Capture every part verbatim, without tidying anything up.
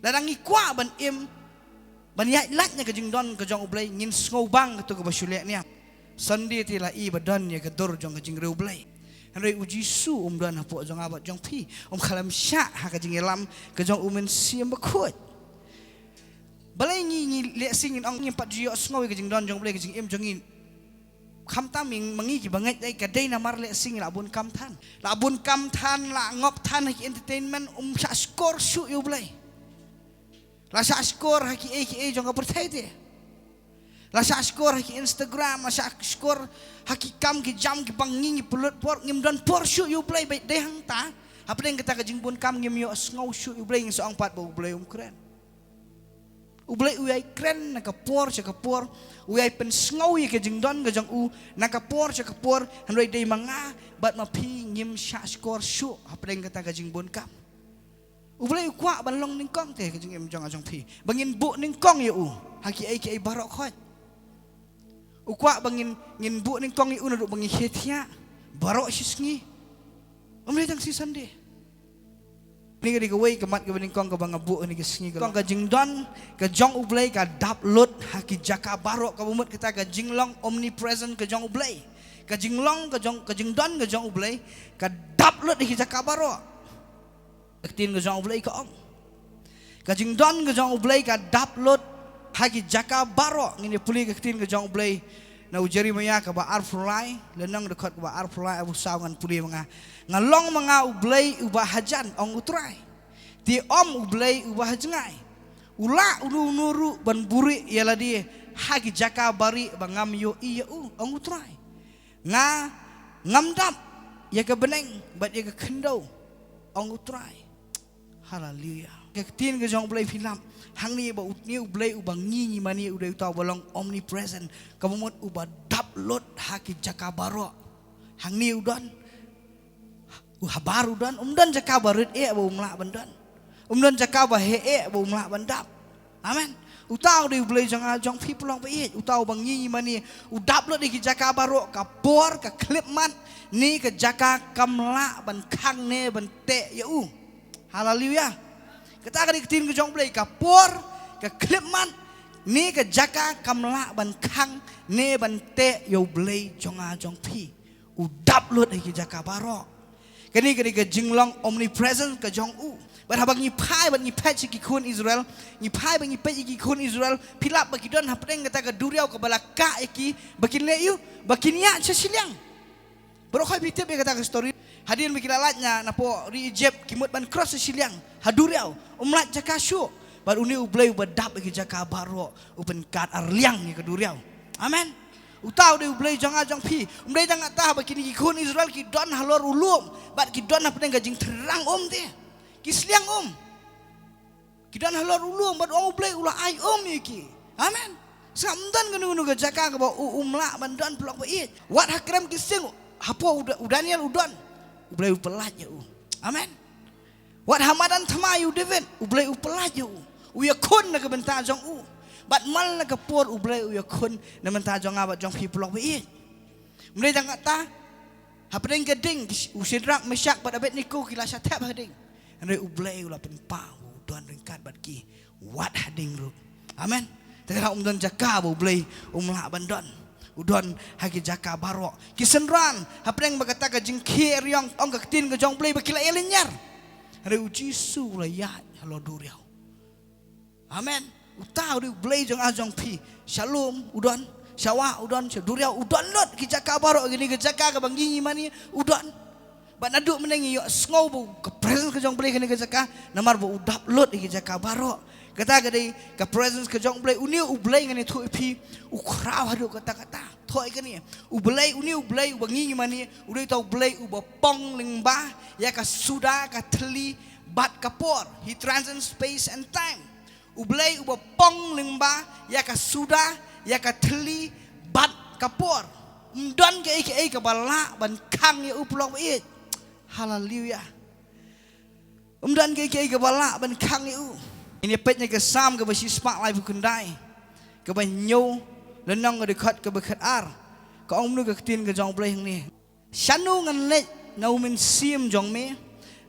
Lada ngi kwah ban im, ban ïaid lait na ka jingdon ka jong U Blei, ngin sngewbang kato kaba shu leh niam. Sunday te la i ba don ïa ka dur jong ka jingriewblei. Hynrei U Jisu um don hapoh jong nga bad jong phi. Um khlem shah ha ka jingïalam ka jong U Mynsiem Bakhuid. Balei ngi, ngi lehse ngin ong ngim pat ju ïohsngew ïa ka jingdon jong U Blei, ka jingim jong ngi. Khamtam ïa ma ngi kiba ngeit dei ka dei namar lehse ngi la bun kam than. La bun kam than, la ngop than ha ki entertainment, um shah shkor shuh ïa U Blei. La shah shkor ha kiei kiei jong ka pyrthei te. La shah shkor ha ki Instagram, la shah shkor ha ki kam ki jam kiba ngi, ngi pynlut por, ngim don por shuh ïa U Blei, bad dei hangta hapdeng kata ka jingbun kam ngim ïohsngew shuh ïa U Blei, ngi sa ong pat ba U Blei um kren. U Blei u ïai kren na ka por sha ka por, u ïai pynsngew ïa ka jingdon ka jong u na ka por sha ka por, hynrei dei ma nga bad ma phi ngim shah shkor shuh hapdeng kata ka jingbun kam. U Blei u kwah ban long nyngkong te ka jingim jong nga jong phi, ba ngin buh nyngkong ïa u ha kiei kiei baroh khoit. U kwah ba ngin, ngin buh nyngkong ïa u naduh ba ngi khie thiah, baroh shi sngi. Um dei tang shi Sunday. Kane ka dei kawei ka mat kaba nyngkong kaba nga buh ha kane ka sngi, ka long ka jingdon ka jong U Blei ka dap lut ha ki jaka baroh, kaba mut kata ka jinglong omnipresent ka jong U Blei. Ka jinglong ka jong, ka jingdon ka jong U Blei ka dap lut ha ki jaka baroh. Ka ktien ka jong U Blei ka ong, ka jingdon ka jong U Blei ka dap lut ha ki jaka baroh. Ngin ïa pule ka ktien ka jong U Blei na u Jeremiah kaba arphew lai, lynnong dkhot kaba arphew lai, arphew saw, ngan pule ma nga. Nga long ma nga U Blei uba hajan, ong U Trai, te ym U Blei uba hajngai. U lah uno uno ruh ban buhrieh ïa lade ha ki jaka barieh ba ngam ïohi ïa u, ong U Trai. Nga, ngam dap ïa ka bneng bad ïa ka khyndew, ong U Trai. Haleluia. Ka ktien ka jong U Blei phi lap hangne ba une U Blei uba ngi ngi mane u dei uta uba long omnipresent, kaba mut uba dap lut ha ki jaka baroh. Hangne u don, u habar u don, um don jaka ba rit eh ba um lah ban don. Um don jaka ba heh eh ba um lah ban dap. Amen. Uta u dei U Blei jong nga jong phi, paralok ba ïeit, uta uba ngi ngi mane, u dap lut ha ki jaka baroh, ka por, ka khyllipmat ne ka jaka kam lah ban khang ne ban teh ïa u. Haleluia. Kata ka dei ka ktien ka jong U Blei, ka por, ka khyllipmat ne ka jaka kam lah ban khang ne ban teh ïa U Blei jong nga jong phi. U dap lut ha ki jaka baroh. Kane ka dei ka jinglong omnipresent ka jong u. Bad haba ngi phai bad ngi peit sha ki khun Israel, ngi phai bad ngi peit ïa ki khun Israel, phi lap ba ki don hapdeng kata ka duriaw kaba la kah ïa ki ba kin leh ïa u, ba kin ïaid sha shiliang. Baroh khoit phi tip ïa kata ka story. Hadien ba ki la lait na, napoh ri Egypt, ki mut ban cross sha shiliang ha duriaw, um lait jaka shuh. Bad une U Blei uba dap ïa ki jaka baroh u pynkad arliang ïa ka duriaw. Amen. Uta u dei U Blei jong nga jong phi. Um dei tang kata ba kine ki khun Israel ki don halor u lum bad ki don hapdeng ka jingthrang um te. Ki shiliang um. Ki don halor u lum bad ong U Blei u la ai um ïa ki. Amen. Sa ym don kano kano ka jaka kaba u, um lah ban don, paralok ba ïeit. Wat ha krem ki sing, hapoh u Da-, u Daniel u don, U Blei u pyllait ïa u. Amen. Wat ha madan thma ïa u David, U Blei u pyllait ïa u. U ïakhun na ka bynta jong u. Bad man la ka por U Blei u ïakhun na ka bynta jong nga bad jong phi, paralok ba ïeit. Um dei tang kata, hapdeng ka ding, u Shadrak, Meshak bad Abednego ki la shah thep ha ding. Hynrei U Blei u la pynpaw, u don ryngkat bad ki wat ha ding ruh. Amen. Te ka dei um don jaka ba U Blei um lah ban don. U don ha ki jaka baroh. Ki synran, hapdeng ba kata ka jingkhie riong, ong ka ktien ka jong U Blei ba ki la ïalynñiar. Hynrei U Jisu u la ïaid halor duriaw. Amen. Uta u dei U Blei jong nga jong phi. Sha lum u don, sha wah u don, sha duriaw u don lut, ki jaka baroh, kine ki jaka kaba ngi ngi mane u don. Bad naduh mynne ngi ïohsngew ba ka presence ka jong U Blei kane ka jaka, namar ba u dap lut ïa ki jaka baroh. Kata ka dei ka presence ka jong U Blei, une U Blei ngan ïathuh ïa phi, u khraw haduh katta katta. Thoh ïa kane, U Blei, une U Blei uba ngi ngi mane, u dei uta U Blei uba pong lyngba ïa ka suda, ka thylli bad ka por. He transcends space and time. U Blei uba pong lyngba ïa ka suda, ïa ka thylli bad ka por. Um don kaei kaei kaba lah ban khang ïa u, paralok ba ïeit. Haleluia. Um don kaei kaei kaba lah ban khang ïa u. Ngin ïa peit na ka Salm kaba shispah laiphew khyndai, kaba hynñiew, lynnong ka dkhot kaba khatar. Ka ong kumne ka ktien ka jong U Blei hangne. Shano ngan leit na u mynsiem jong me,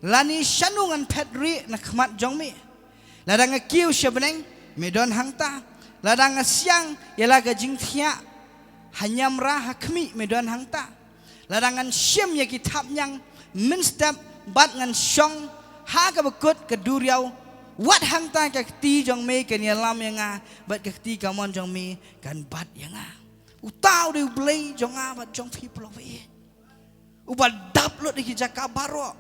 lane shano ngan phet rieh na khmat jong me? Lada nga kiew sha bneng, me don hangta. Lada nga siang ïa la ka jingthiah ha niamra ha khmih, me don hangta. Lada ngan shim ïa ki thapniang mynstep bad ngan shong ha kaba kut ka duriaw, wat hangta ka kti jong me kan ïalam ïa nga, bad ka kti kamon jong me kan bat ïa nga. Uta u dei U Blei jong nga bad jong phi, paralok baieit, uba dap lut ïa ki jaka baroh.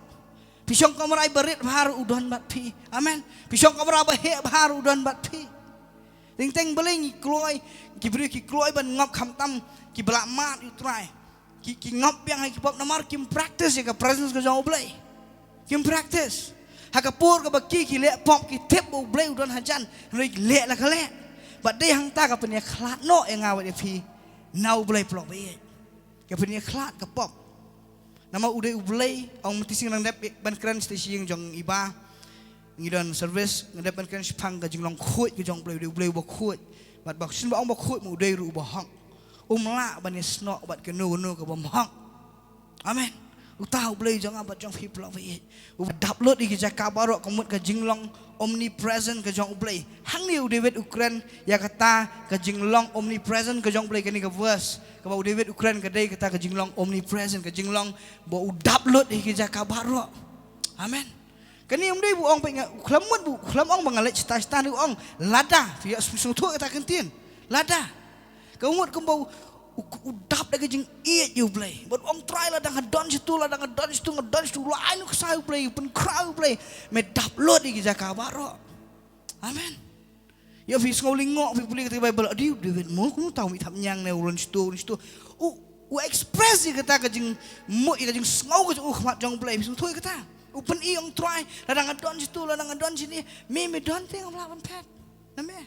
Phi shong kamra ba rit bha ruh, u don bad phi. Amen. Phi shong kamra ba heh bha ruh, u don bad phi. Teng teng balei ngi kloi, ki briew ki kloi ban ngop khamtam kiba la mad ïa U Trai. Ki, ki ngop biang ha ki pop namar kim practice ïa ka presence ka jong U Blei. Kim practice. Ha ka por kaba ki, ki leh pop, ki tip ba U Blei u don hajan, hynrei ki leh la ka leh. Bad dei hangta ka pynïakhlad noh ïa nga bad ïa phi na U Blei, paralok baieit. Ka pynïakhlad ka pop. Namar u dei U Blei, ong mynta shisien nga dang dep ban kren sha ïing jong i Bah. Ngi don service, nga dep ban kren shaphang ka jinglong khuid ka jong U Blei, u dei U Blei uba khuid. Bad ba shisien ba ong ba khuid, ma u dei ruh uba hok. Um lah ban ïasnoh bad kano kano kaba ym hok. Amen. Uta U Blei jong nga bad jong phi, paralok baieit, uba dap lut ïa ki jaka baroh, ka mut ka jinglong omnipresent ka jong U Blei. Hangne u David u kren ïa kata ka jinglong omnipresent ka jong U Blei. Kane ka verse kaba u David u kren ka dei kata ka jinglong omnipresent, ka jinglong ba u dap lut ïa ki jaka baroh. Amen. Kane um dei ba u ong peit, nga, u khlem mut ba u, u khlem ong ba nga leit shata shata, u ong lada. Phi ïoh sngewthuh kata ka ktien, lada. Ka mut kumba u, u, u dap da ka jingïeit ïa U Blei. Bad u ong, Trai, lada nga don shatu, lada nga don shatu, nga don shatu, la ai nuksa ïa U Blei, pynkhraw ïa U Blei, me dap lut ïa ki jaka baroh. Amen. Ïa phi sngew lyngngoh, phi pule kata ka Baibl, adi u David mo, kumno uta u mih thapniang ne u rung shatu, u rung shatu. U, u express ïa kata ka jingmut, ïa ka jingsngew ka jong u ha khmat jong U Blei, phi sngewthuh ïa kata. U pyni, ong, Trai, lada nga don shatu, lada nga don shane, me, me don te, ngam lah ban phet na me.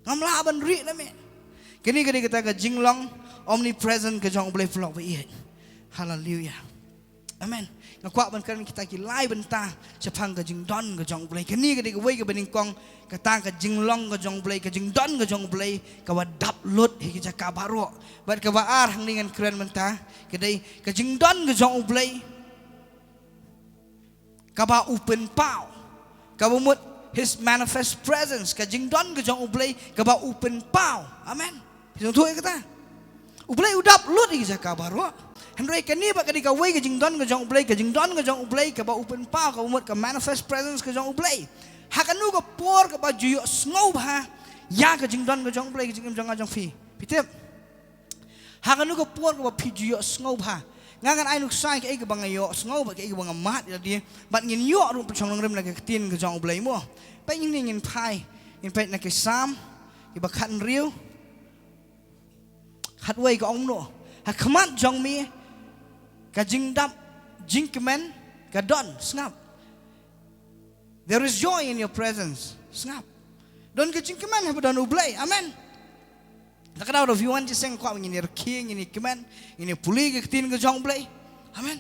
Ngam lah ban rieh na me. Kane ka dei kata ka jinglong omnipresent ka jong U Blei, paralok baieit. Haleluia. Amen. Nga kwah ban kren kita ki lai bynta shaphang ka jingdon ka jong U Blei. Kane ka dei kawei kaba nyngkong, kata ka jinglong ka jong U Blei, ka jingdon ka jong U Blei kaba dap lut ïa ki jaka baroh. Bad kaba ar hangne ngan kren mynta, ka dei ka jingdon ka jong U Blei kaba u pynpaw. Kaba mut His manifest presence, ka jingdon ka jong U Blei kaba u pynpaw. Amen. Phi sngewthuh ïa kata? U Blei u dap lut ïa ki jaka baroh. Hynrei kane pat ka dei kawei ka jingdon ka jong U Blei, ka jingdon ka jong U Blei kaba u pynpaw, kaba mut ka manifest presence ka jong U Blei. Ha kano ka por kaba ju ïohsngew bha ïa ka jingdon ka jong U Blei, ka jingim jong nga jong phi? Phi tip? Ha kano ka por kaba phi ju ïohsngew bha? Nga ngan ai nuksa ïa kaei kaba nga ïohsngew bad kaei kaba nga mad ïa lade, bad ngin ïoh ruh pynshong nongrim na ka ktien ka jong U Blei mo. Peit ngin, ngin phai, ngin peit na ki Salm kiba khathynriew. Khatwei ka ong kumno? Ha khmat jong me ka jingdap jingkmen ka don, sngap. There is joy in your presence. Sngap. Don ka jingkmen haba don U Blei. Amen. Kata ka daw da view wan jingïaseng, kwah ngin ïa rkhie, ngin ïa kmen, ngin ïa pule ka ktien ka jong U Blei. Amen.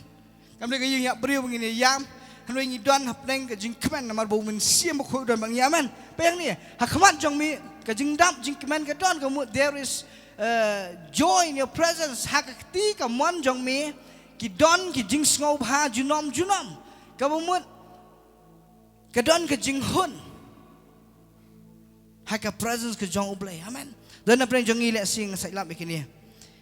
Kam dei ka ïing ïap briew ngin ïa ïam. Hynrei ngi don hapdeng ka jingkmen namar ba U Mynsiem Bakhuid u don bad ngi. Amen. Peit hangne, ha khmat jong me ka jingdap jingkmen ka don, ka mut there is, uh, joy in your presence. Ha ka kti kamon jong me ki don ki jingsngewbha junom junom. Kaba mut ka don ka jinghun ha ka presence ka jong U Blei. Amen. Don na pdeng jong ngi, lehse nga sa ïalap ïa kine,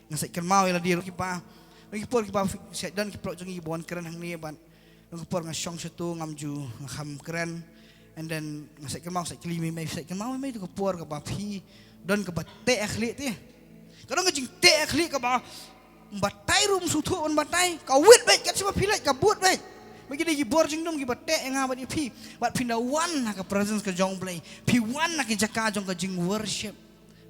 nga sa kynmaw ïa lade ruh kiba, don ki por kiba sa don ki paralok jong ngi ba wan kren hangne bad don ki por nga shong shatu, ngam ju, nga kham kren. And then nga sa kynmaw, sa kylli Meimei, sa kynmaw Meimei, to ka por kaba phi don kaba teh ha khlieh te. Ka don ka jingteh ha khlieh kaba ym batai ruh, ym sngewthuh ban batai. Ka wit beit, kat shaba phi leit ka bud beit. Bad ki dei ki bor jingdum kiba teh ïa nga bad ïa phi. Bad phin da wan ha ka presence ka jong U Blei, phi wan ha ki jaka jong ka jingworship,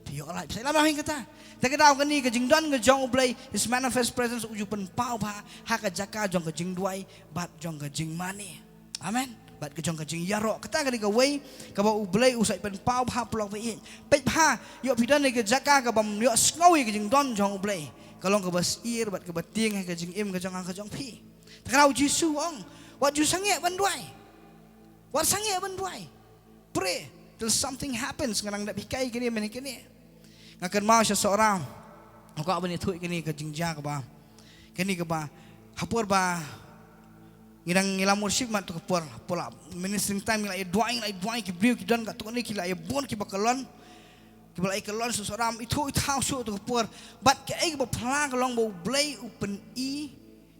phi ïoh lait. Phi sa ïalap ïa kata. Te ka daw kane ka jingdon ka jong U Blei, His manifest presence, u ju pynpaw bha ha ka jaka jong ka jingduwai bad jong ka jingmane. Amen. Bad ka jong ka jingïaroh, kata ka dei kawei kaba U Blei u sa pynpaw bha, paralok baieit. Peit bha, ïoh phi don ha ka jaka kaba ym ïohsngew ïa ka jingdon jong U Blei, ka long kaba sheptieng bad kaba tieng ha ka jingim ka jong nga ka jong phi. Te ka daw U Jisu u ong, wat ju sangeh ban duwai. Wat sangeh ban duwai. Pray till something happens. Nga nang dep hikai kine mynne kine. Nga kynmaw sha Sohra, nga kwah ban ïathuh kine ka jingjia kaba, kine kaba, ha por ba Ngi dang ngi la worship mat tu ka por, por la ministering time ngi la ïa duwai, ngi la ïa duwai, ki briew ki don katto katne ki la ïa bun kiba kyllon, kiba la ïa kyllon shu sawdong, ithuh ithaw shuh tu ka por. Bad kaei kaba phylla ka long ba U Blei u pyni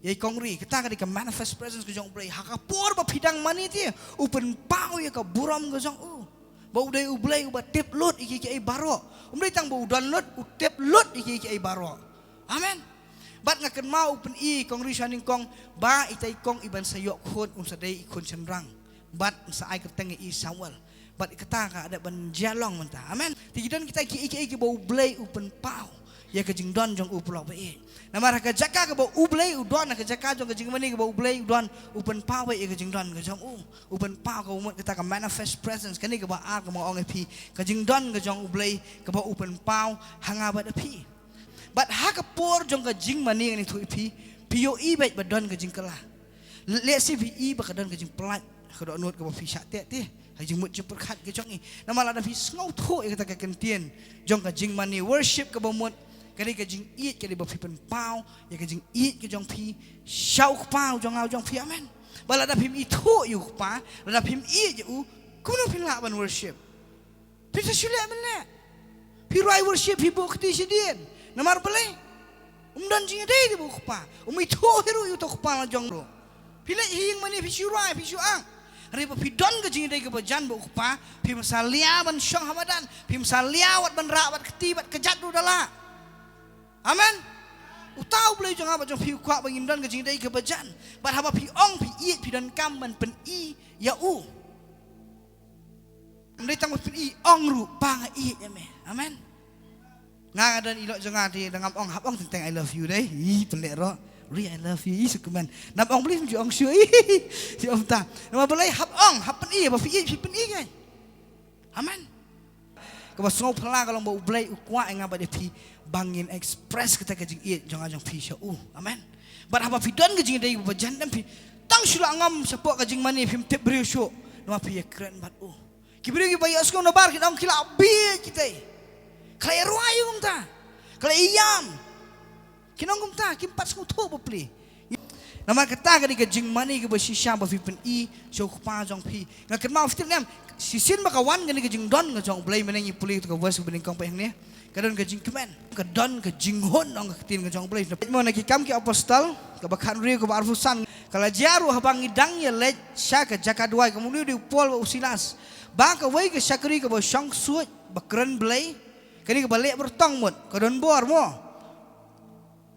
ïa i Kong Ri, kata ka dei ka manifest presence ka jong U Blei. Ha ka por ba phi dang mane te, u pynpaw ïa ka burom ka jong u. Ba u dei U Blei uba tip lut ïa kiei kiei baroh. Um dei tang ba u don lut, u tip lut ïa kiei kiei baroh. Amen. Bad nga kynmaw u pyni i Kong Ri sha nyngkong ba itai i kong i ban sa ïoh khun, un sa dei i khun shynrang. Bad un sa ai kyrteng ïa i Samuel. Bad kata ka dei ban jia long mynta. Amen. Te ki don kita kiei kiei kiba U Blei u pynpaw ïa ka jingdon jong u paralok ba ïeit. Namar ha ka jaka kaba U Blei u don, ha ka jaka jong ka jingmane kaba U Blei u don, u pynpaw ïa ka jingdon ka jong u. U pynpaw, kaba mut kata ka manifest presence. Kane kaba ar kaba nga ong ïa phi, ka jingdon ka jong U Blei kaba u pynpaw ha nga bad ïa phi. Bad ha ka por jong ka jingmane, ngan ïathuh ïa phi, phi ïohi beit ba don ka jingkylla. Lehse phi i ba ka don ka jingpyllait ha ka dohnud kaba phi shah teh te ha ka jingmut jingpyrkhat ka jong i. Namar lada phi sngewthuh ïa kata ka kyntien jong ka jingmane, worship kaba mut ka dei ka jingïeit, ka dei ba phi pynpaw ïa ka jingïeit ka jong phi sha U Kpa u jong nga u jong phi. Amen. Bad lada phim ithuh ïa U Kpa, lada phim ïeit ïa u, kumno phin lah ban worship? Phi sa shu leh mynne. Phi rwai worship, phi buh kti shadien. Namar balei? Um don jingïadei bad U Kpa. Um ithuh hi ruh ïa uta U Kpa la jong ruh. Phi leit ha ïing mane, phi shu rwai, phi shu act. Hynrei ba phi don ka jingïadei kaba jan bad U Kpa, phim salia ban shong ha madan, phim salia wat ban rah bad kti bad kjat ruh da lah. Amen. Uta U Blei jong nga bad jong phi u kwah ba ngin don ka jingïadei kaba jan. Bad haba phi ong phi ïeit, phi donkam ban pyni ïa u. Ym dei tang ban pyni, ong ruh ba nga ïeit ïa me. Amen. Nga, nga don i lok jong nga te da ngam ong, hap ong teng teng I love you dei. Ih, pynleh ruh. Ri, I love you. Ih, shu kmen. Nam ong, balei ym ju ong shuh. Ih, shu ong ta. Namar balei? Hap ong, hap pyni, ba phi ïeit phi pyni kan. Amen. Kaba sngewphylla ka long ba U Blei u kwah ïa nga bad ïa phi ba ngin express kata ka jingïeit jong nga jong phi sha u. Amen. Bad haba phi don ka jingïadei ba jan, dang phi tang shu la ngam shapoh ka jingmane, phim tip briew shuh. Namar phi ïakren bad u. Ki briew kiba ïohsngew nabar ki ong ki la bieit kita. Ki la ïa rwai kumta. Ki la ïa ïam. Ki ong kumta, kim pat sngewthuh bapli. Namar kata ka dei ka jingmane kaba shisha ba phi pyni sha U Kpa jong phi. Nga kynmaw, phi tip ne em, shisien ba ka wan kane ka jingdon ka jong U Blei, mynne ngi pule ïa ka verse kaba nyngkong, peit hangne. Ka don ka jingkmen, ka don ka jinghun, ong ka ktien ka jong U Blei. Peit mo na Ki Kam ki Apostol kaba khathynriew, kaba arphew san. Ka la jia ruh haba ngi dang ïaleit sha ka jaka duwai, ka mut u dei u Paul bad u Silas, ba kawei ka shakri kaba shong ksuid ba kren Blei, kane kaba leh byrtong mut, ka don bor mo.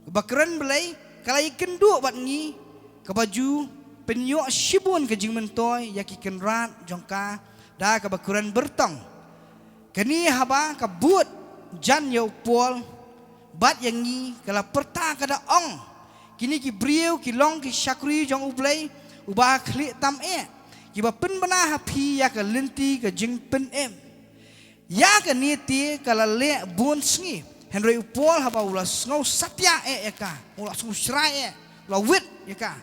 Kaba kren Blei ka la ïakynduh bad ngi, kaba ju pynïoh shibun ka jingmyntoi ïa ki kynrad jong ka da kaba kren byrtong. Kane haba ka bud jan ïa u Paul bad ïa ngi, ka la pyrta ka da ong, kine ki briew ki long ki shakri jong U Blei uba ha khlieh tam eh, kiba pynbna ha phi ïa ka lynti ka jingpynim. Ïa kane te ka la leh bun sngi. Hynrei u Paul haba u la sngew satia eh ïa ka, u la sngew shrai eh, u la wit ïa ka,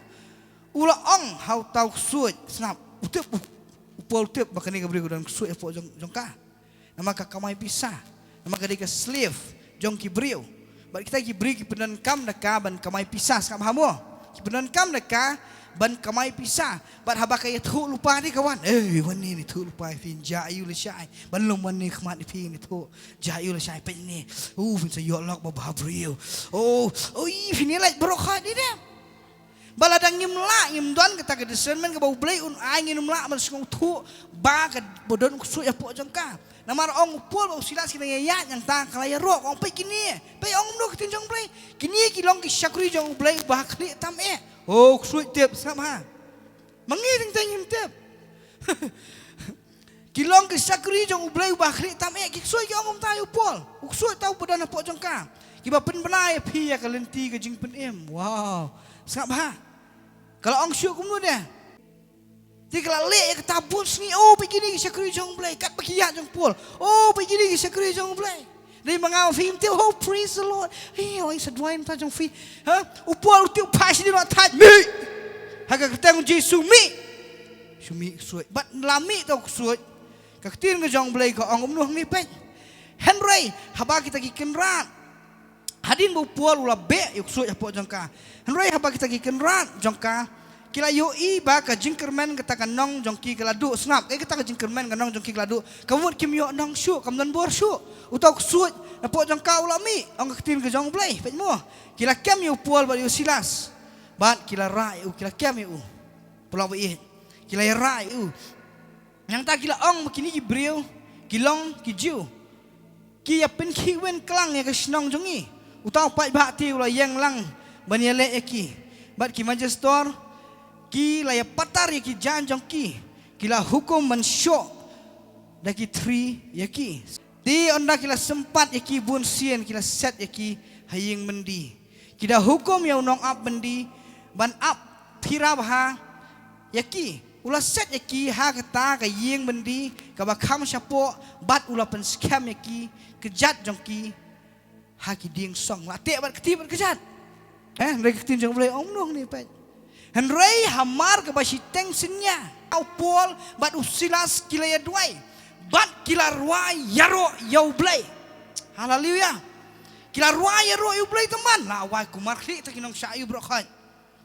u la ong ha uta u ksuid, sngap, u tip, u, u Paul u tip ba kane ka briew ka don ksuid hapoh jong, jong ka. Namar ka kamai pisa, namar ka dei ka slave jong ki briew. Bad kita ki briew ki pyndonkam da ka ban kamai pisa, sngap bha mo. Ki pyndonkam da ka ban kamai pisa. Bad haba ka ïathuh lypa te ka wan, eh, wan ne, ïathuh lypa ïa phi, jia ïa u lashai. Ban lum wan ne khmat ïa phi, ïathuh, jia ïa u lashai, peit ne. U, phin sa ïoh lok ba bha briew. Oh, oh, ï, phin ïa lait baroh khoit ne. Ba lada ngim lah, ngim don kata ka discernment kaba U Blei un ai, ngin ym lah ban sngewthuh ba ka, ba don ksuid hapoh jong ka. Namar ong u Paul bad u Silas ki dang ïaid nangta, ka la ïaroh, ka ong, peit kine, peit, ong kumno ka ktien jong U Blei. Kine ki long ki shakri jong U Blei uba ha khlieh tam eh. Oh, ksuid tip, sngap bha. Ma ngi teng teng ngim tip. Ki long ki shakri jong U Blei uba ha khlieh tam eh, ki ksuid ki ong kumta ïa u Paul. U ksuid uta uba don hapoh jong ka, kiba pynbna ïa phi ïa ka lynti ka jingpynim. Wow. Sngap bha. Ka la ong shuh kumno de? Te ka la leh ïa kata bun sngi, oh, peit kine ki shakri jong U Blei, katba ki ïaid jong u Paul. Oh, peit kine ki shakri jong U Blei. Dei ma nga ma phi ngim tip, oh, praise the Lord. Hey, oh, sa duwai mynta jong phi. Ha? U Paul u tip, u phai shane, u la thait, mih. Ha ka kyrteng u Jisu, mih. Shu mih ksuid. Bad la mih uta u ksuid, ka ktien ka jong U Blei ka ong kumno hangne, peit. Hynrei haba kita ki kynrad, hadien ba u Paul u la beh ïa u ksuid hapoh jong ka, hynrei haba kita ki kynrad jong ka Ki la ïohi ba ka jingkyrmen kata ka nong jong ki ka la duh. Sngap, eh, kata ka jingkyrmen ka nong jong ki ka la duh. Ka mut kim ïoh nong shuh, kam don bor shuh. Uta u ksuid napoh jong ka u la mih, ong ka ktien ka jong U Blei. Peit mo, ki la kem ïa u Paul bad ïa u Silas. Bad ki la rah ïa u, ki la kem ïa u. Paralok ba ïeit, ki la ïa rah ïa u. Nangta ki la ong ba kine ki briew ki long ki Jiw, ki ïa pynkhih win klang ïa ka shnong jong ngi. Uta u paidbah te u la ïeng lang ban ïaleh ïa ki. Bad ki majistor ki la ïa patar ïa ki jaiñ jong ki. Ki la hukum ban shoh da ki thri ïa ki. Te ynda ki la sympat ïa ki bun sien, ki la set ïa ki ha ïing byndi. Ki da hukum ïa u nongap byndi ban ap phira bha ïa ki. U la set ïa ki ha kata ka ïing byndi kaba kham shapoh, bad u la pynskhem ïa ki kjat jong ki ha ki dieng song. La teh bad kti bad kjat. Eh, hynrei ka ktien jong U Blei ong kumno hangne, peit. Hynrei hamar kaba shiteng synñia, u Paul bad u Silas ki la ïa duwai bad ki la rwai ïaroh ïa U Blei. Haleluya. Ki la rwai ïaroh ïa U Blei tang ban la wai kumar khlieh ta ki nongshah ïa u baroh khoit.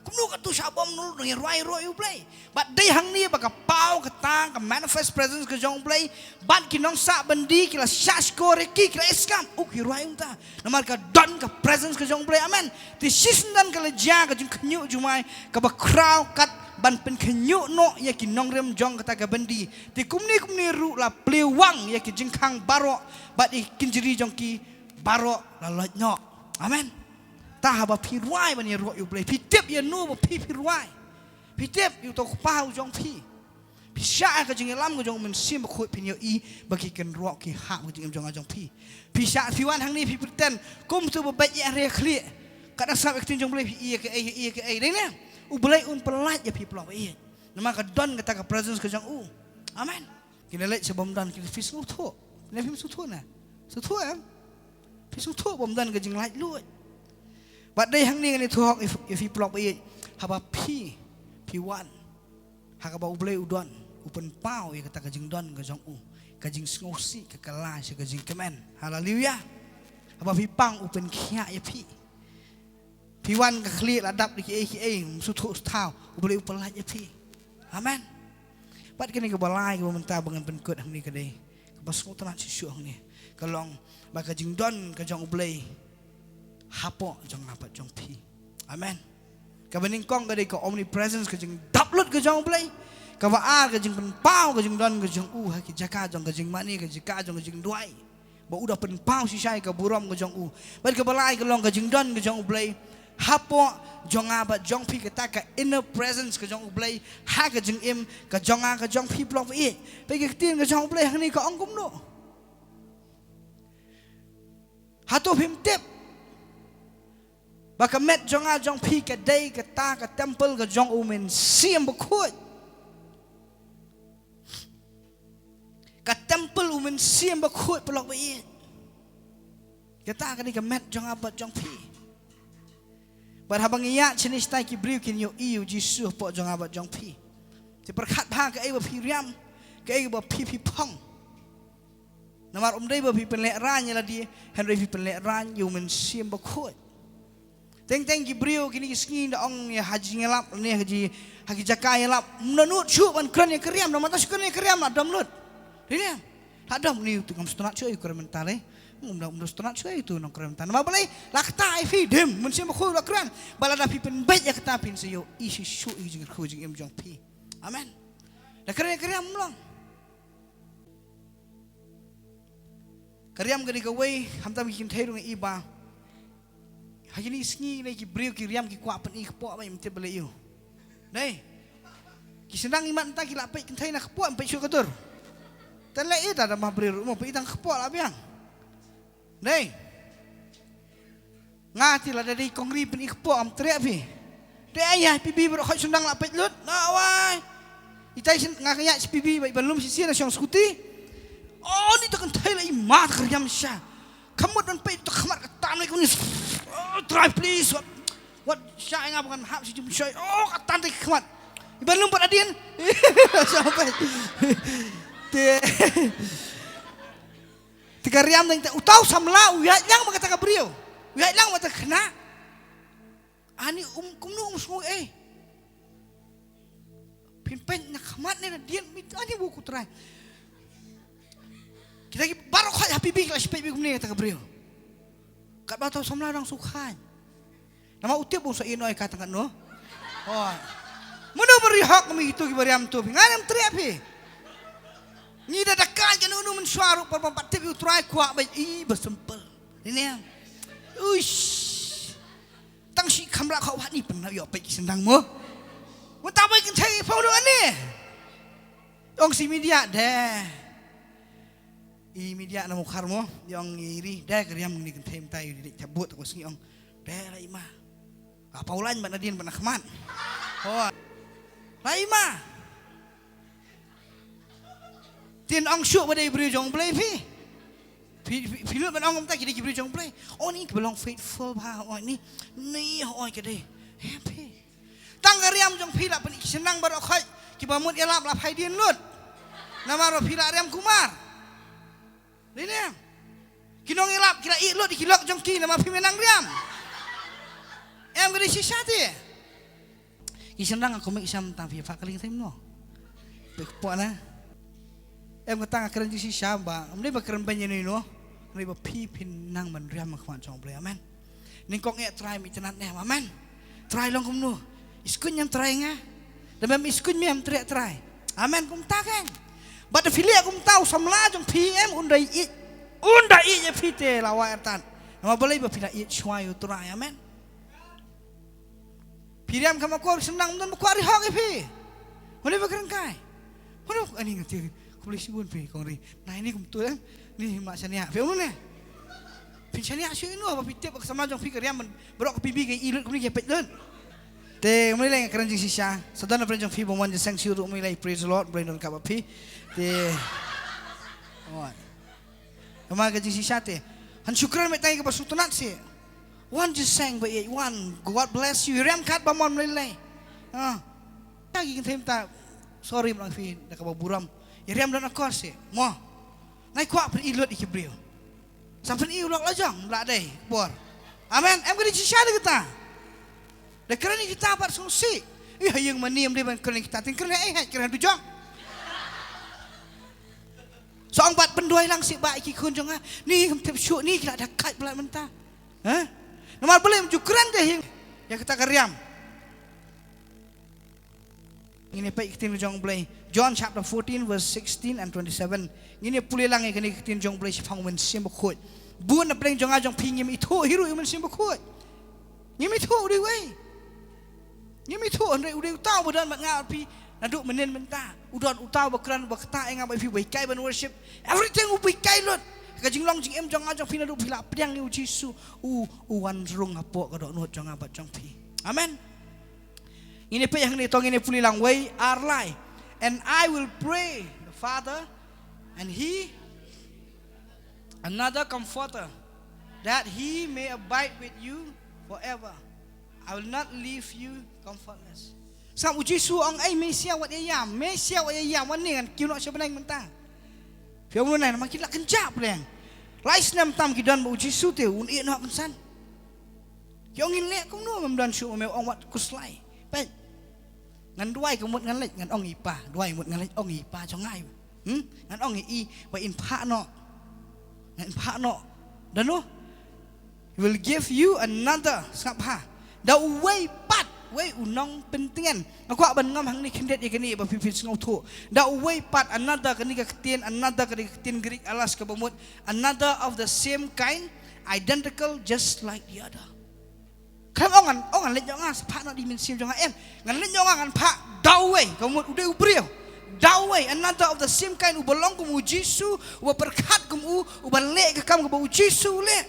Kumno katu shah bom nul dang ïa rwai ïaroh ïa U Blei. Bad dei hangne ba ka paw kata ka manifest presence ka jong U Blei. Bad ki nongsah byndi ki la shah shkor ïa ki, ki la ïa skam. U ki rwai kumta. Namar ka don ka presence ka jong U Blei. Amen. Te shisien don ka la jia ka jingkhynñiuh jumai kaba khraw kat ban pynkhynñiuh noh ïa ki nongrim jong kata ka byndi. Te kumne kumne ruh la plie wang ïa ki jingkhang baroh bad ïa ki kynjri jong ki baroh la loit noh. Amen. Ta haba phi rwai ban ïaroh ïa U Blei, phi tip ïa no ba phi phi rwai. Phi tip ïa uta u Kpa u jong phi. Phi shah ïa ka jingïalam ka jong U Mynsiem Bakhuid, phin ïohi ba ki kynroh ki hap ka jingim jong nga jong phi. Phi shah, phi wan hangne phi pretend kum tu ba beit ïa re khlieh. Ka dang sngap ïa ka ktien jong U Blei phi ïa kaei ïa kaei. Dei ne? U Blei un pyllait ïa phi paralok ba ïeit. Namar ka don kata ka presence ka jong u. Amen. Ki la leit sha bym don, ki la, phi sngewthuh. Ki la, phim sngewthuh ne? Sngewthuh em? Phi sngewthuh bym don ka jinglait luid. Bad dei hangne ngan ïathuh hok ïa phi paralok ba ïeit. Haba phi, phi wan ha kaba U Blei u don, u pynpaw ïa kata ka jingdon ka jong u, ka jingsngewsih ka kylla sha ka jingkmen. Haleluya. Haba phi pang u pynkhiah ïa phi. Phi wan ka khlieh la dap da kiei kiei, ym sngewthuh sngewthuh, U Blei u pyllait ïa phi. Amen. Bad kane kaba lai kaba mynta ba ngan pynkut hangne ka dei kaba sngewtynnat shisha hangne. Ka long ba ka jingdon ka jong U Blei hapoh jong nga bad jong phi. Amen. Kaba nyngkong ka dei ka omnipresence, ka jingdap lut ka jong U Blei. Kaba ar ka jingpynpaw ka jingdon ka jong u ha ki jaka jong ka jingmane, ka jaka jong ka jingduwai. Ba u da pynpaw shisha ïa ka burom ka jong u. Bad kaba lai ka long ka jingdon ka jong U Blei hapoh jong nga bad jong phi, kata ka inner presence ka jong U Blei ha ka jingim ka jong nga ka jong phi paralok ba ïeit. Peit ka ktien ka jong U Blei hangne ka ong kumno. Hato phim tip ba ka met jong nga jong phi ka dei kata ka temple ka jong U Mynsiem Bakhuid? Ka temple U Mynsiem Bakhuid paralok ba ïeit. Kata ka dei ka met jong nga bad jong phi. Bad haba ngi ïaid shane shatai ki briew kin ïohi ïa U Jisu hapoh jong nga bad jong phi. Te pyrkhat bha kaei ba phi riam, kaei ba phi phi phong. Namar ym dei ba phi pynlehraiñ ïa lade, hynrei phi pynlehraiñ ïa U Mynsiem Bakhuid. Teng teng ki briew kine ki sngi da ong ïa ha jingïalap ne ha ji, ha ki jaka ïalap, ym da nud shuh ban kren ïa ka riam, namar tang shu kren ïa ka riam la dom lut. Dei ne? La dom, ni tu ngam sngewtynnat shuh ïa u kren mynta lei. Ym da, ym da sngewtynnat shuh ïa utu nongkren mynta. Namar balei? La kata ïa phi, dem, Mynsiem Bakhuid la kren. Ba lada phi pynbeit ïa kata phin sa ïohi shisha ïa ka jingkyrkhu jingim jong phi. Amen. Da kren ïa ka riam ym long. Ka riam ka dei kawei, khamtam ki kynthei ruh ngi i ba ha kine ki sngi ne ki briew ki riam ki kwah pyni kpoh ba im tip ba leh ïu. Dei. Ki sdang i mat mynta ki la peit kynthei na kpoh, im peit shuh ka dur. Te leh ïa da da ma briew ruh mo peit tang kpoh la biang. Dei. Nga te lada dei kong ri pyni kpoh, am treh phi. Te ai ïa phi bi baroh khoit sdang la peit lut. Na wai. Itai shin nga ka ïa phi bi ba ban lum shisien na shong scooty. Oh, ni ta kynthei la i mat ka riam sha. Ka mut ban peit ta khmat ka tam lei kumne. Oh, try please. Wat, wat sha nga ba ngan hap shi jum shoi. Oh, ka tan ta khmat. Iban lum pat adien. Sha peit. Te. Te ka riam dang te, uta u samla u ïaid lang bad kata ka briew. U ïaid lang bad kata ka khynnah. Ani um kumno um sngew eh. Phin peit na khmat ne na dien, mi ta ni bu ku Trai. Kita ki baroh khoit ha phi bi ki la shipeit bi kumne kata ka briew. Katba tau samla dang sukhan. Namar u tip u sa ïeh noh ïa ka tang katno. Hooid. Mano ba ri hok mi itu ki ba riam tu phi. Ngan em triak phi. Ngi da dakai ka nu nu mynshuwa ruh por bym pat tip ïa u Trai kwah beit i ba simple. Ni ne. Uish. Tang shi kham rak khaw wat ni pynlap ïoh peit ki syndang mo. Mynta bai kynthei phaw ruh ani. Ong si media de. I media na Mukhar mo, ong i ri, de ka riam ni kynthei mynta i ri thabut ko sngi ong. De la i ma. Apa ulan ba na dien ba na khmat. Ho. La i ma. Tin ong shu ba dei briew jong Blei phi. Phi phi phi lut ban ong mynta ki dei ki briew jong Blei. Oh ni ki ba long faithful ba oh ni. Ni oh ki dei. Happy. Tang ka riam jong phi la pyn ki syndang baroh khoit ki ba mut ïalap la phai dien lut. Namar ba phi la riam kumar. Dei ne. Ki nongïalap ki la ïeh lut ki lok jong ki namar phi mynta riam. Em ka dei shisha te. Ki syndang aku mik sam tang phi fa ka ling tem no. Pek po na. Em ka tang ka kren shisha ba. Em dei ba kren ban ïa ni no. Ni ba phi phin nang ban riam ka khmat jong Blei. Amen. Nyngkong eh Trai mi tnat ne, amen. Trai long kumno. Iskun ñiam Trai nga. Da mem iskun mem Trai Trai. Amen kumta kan. Bad da phi leh kumta u samla jong phi em un da ïeit. Un da ïeit ïa phi te la wai artat. Namar balei ba phi la ïeit shuwa ïa u Trai. Amen. Phi riam kam akor syndang mdon ba kwah ri hok ïa phi. Mano ba kren kai. Mano ani ngati. Khublei shibun phi kong ri. Nai ni kumtu em. Ni ma shaniah. Phi ong ne. Phin shaniah shu inu ba phi tip ka samla jong phi ka riam ban baroh ka phi bi ka i lut kumne ka peit lut. Te mano leng kren jingshisha. Sa don na pren jong phi ba mon jingseng shu ruh mano leng praise the Lord, Blei don ka ba phi. Te. Wan. Namar ka jingshisha te. Han shu kren meh tang ka ba shu tnat seh. Wan jingseng ba ïeit wan. God bless you. Riam kat ba mon mano leng. Ah. Ta ki kynthei mynta. Sorry mano phi da ka ba burom. Ïa riam don akor seh. Mo. Ngai kwah pyn-i lut ïa ki briew. Sa pyn-i u lok la jong, la dei, bor. Amen. Em ka dei shisha da kita. Da kren ïa kita pat sngewsih. Ïa ïing mane em dei ban kren ïa kita, tin kren ïa eh, kren ïa du jong. Sa ong pat pynduwai lang sih ba ïa ki khun jong nga. Ni kam tip shuh ni ki la da kait bla mynta. Ha? Namar balei em ju kren da ïing. Ïa kita ka riam. Ngin ïa peit ka ktien jong Blei. John chapter fourteen verse sixteen and twenty-seven. Ngin ïa pule lang ïa kane ka ktien jong Blei shaphang u Mynsiem Bakhuid. Bun na pdeng jong nga jong phi ngim ithuh hi ruh ïa u Mynsiem Bakhuid. Ngim ithuh u dei uei. Ngim ithuh hynrei u dei uta uba don bad nga bad phi. Naduh mynnin mynta. U don uta uba kren uba ktah ïa nga bad phi uba hikai ban worship. Everything uba hikai lut. Ka jinglong jingim jong nga jong phi naduh phi la pdiang ïa u Jisu. U, u wan rung hapoh ka dohnud jong nga bad jong phi. Amen. Ngin ïa peit hangne to ngin ïa pule lang wei ar lai. And I will pray the Father, and he, another comforter, that he may abide with you forever. I will not leave you comfortless. Sngap u Jisu ong ei Mesia wat ïa ïam, Mesia wat ïa ïam, wan ne ngan kiew noh sha bneng mynta. Phi ong nai namar ki la kynjah pdeng. Lai snem tam ki don bad u Jisu te un ïeh noh kynsan. Ki ong ngin leh kumno mem don shuh me ong wat khuslai. Peit. Ngan duwai ka mut ngan leit ngan ong i pa, duwai mut ngan leit ong i pa jong nga. Hmm? Ngan ong i ba in phah noh. Ngan phah noh. Da no. He will give you another, sngap ha. Da uwei pat, wei u nongpyntngen. Nga kwah ban ngam hangne khyndiat ïa kane ba phi phi sngewthuh. Da uwei pat another kane ka ktien, another kane ka ktien Greek allas kaba mut another of the same kind, identical, just like the other. Khlem ong ngan, ong ngan leit noh nga, sa phah noh da i mynsiem jong nga em. Ngan leit noh nga ngan phah da uwei, ka mut u dei u briew. Da uwei, another of the same kind, uba long kum u Jisu, uba pyrkhat kum u, uba leh ka kam kaba u Jisu u leh.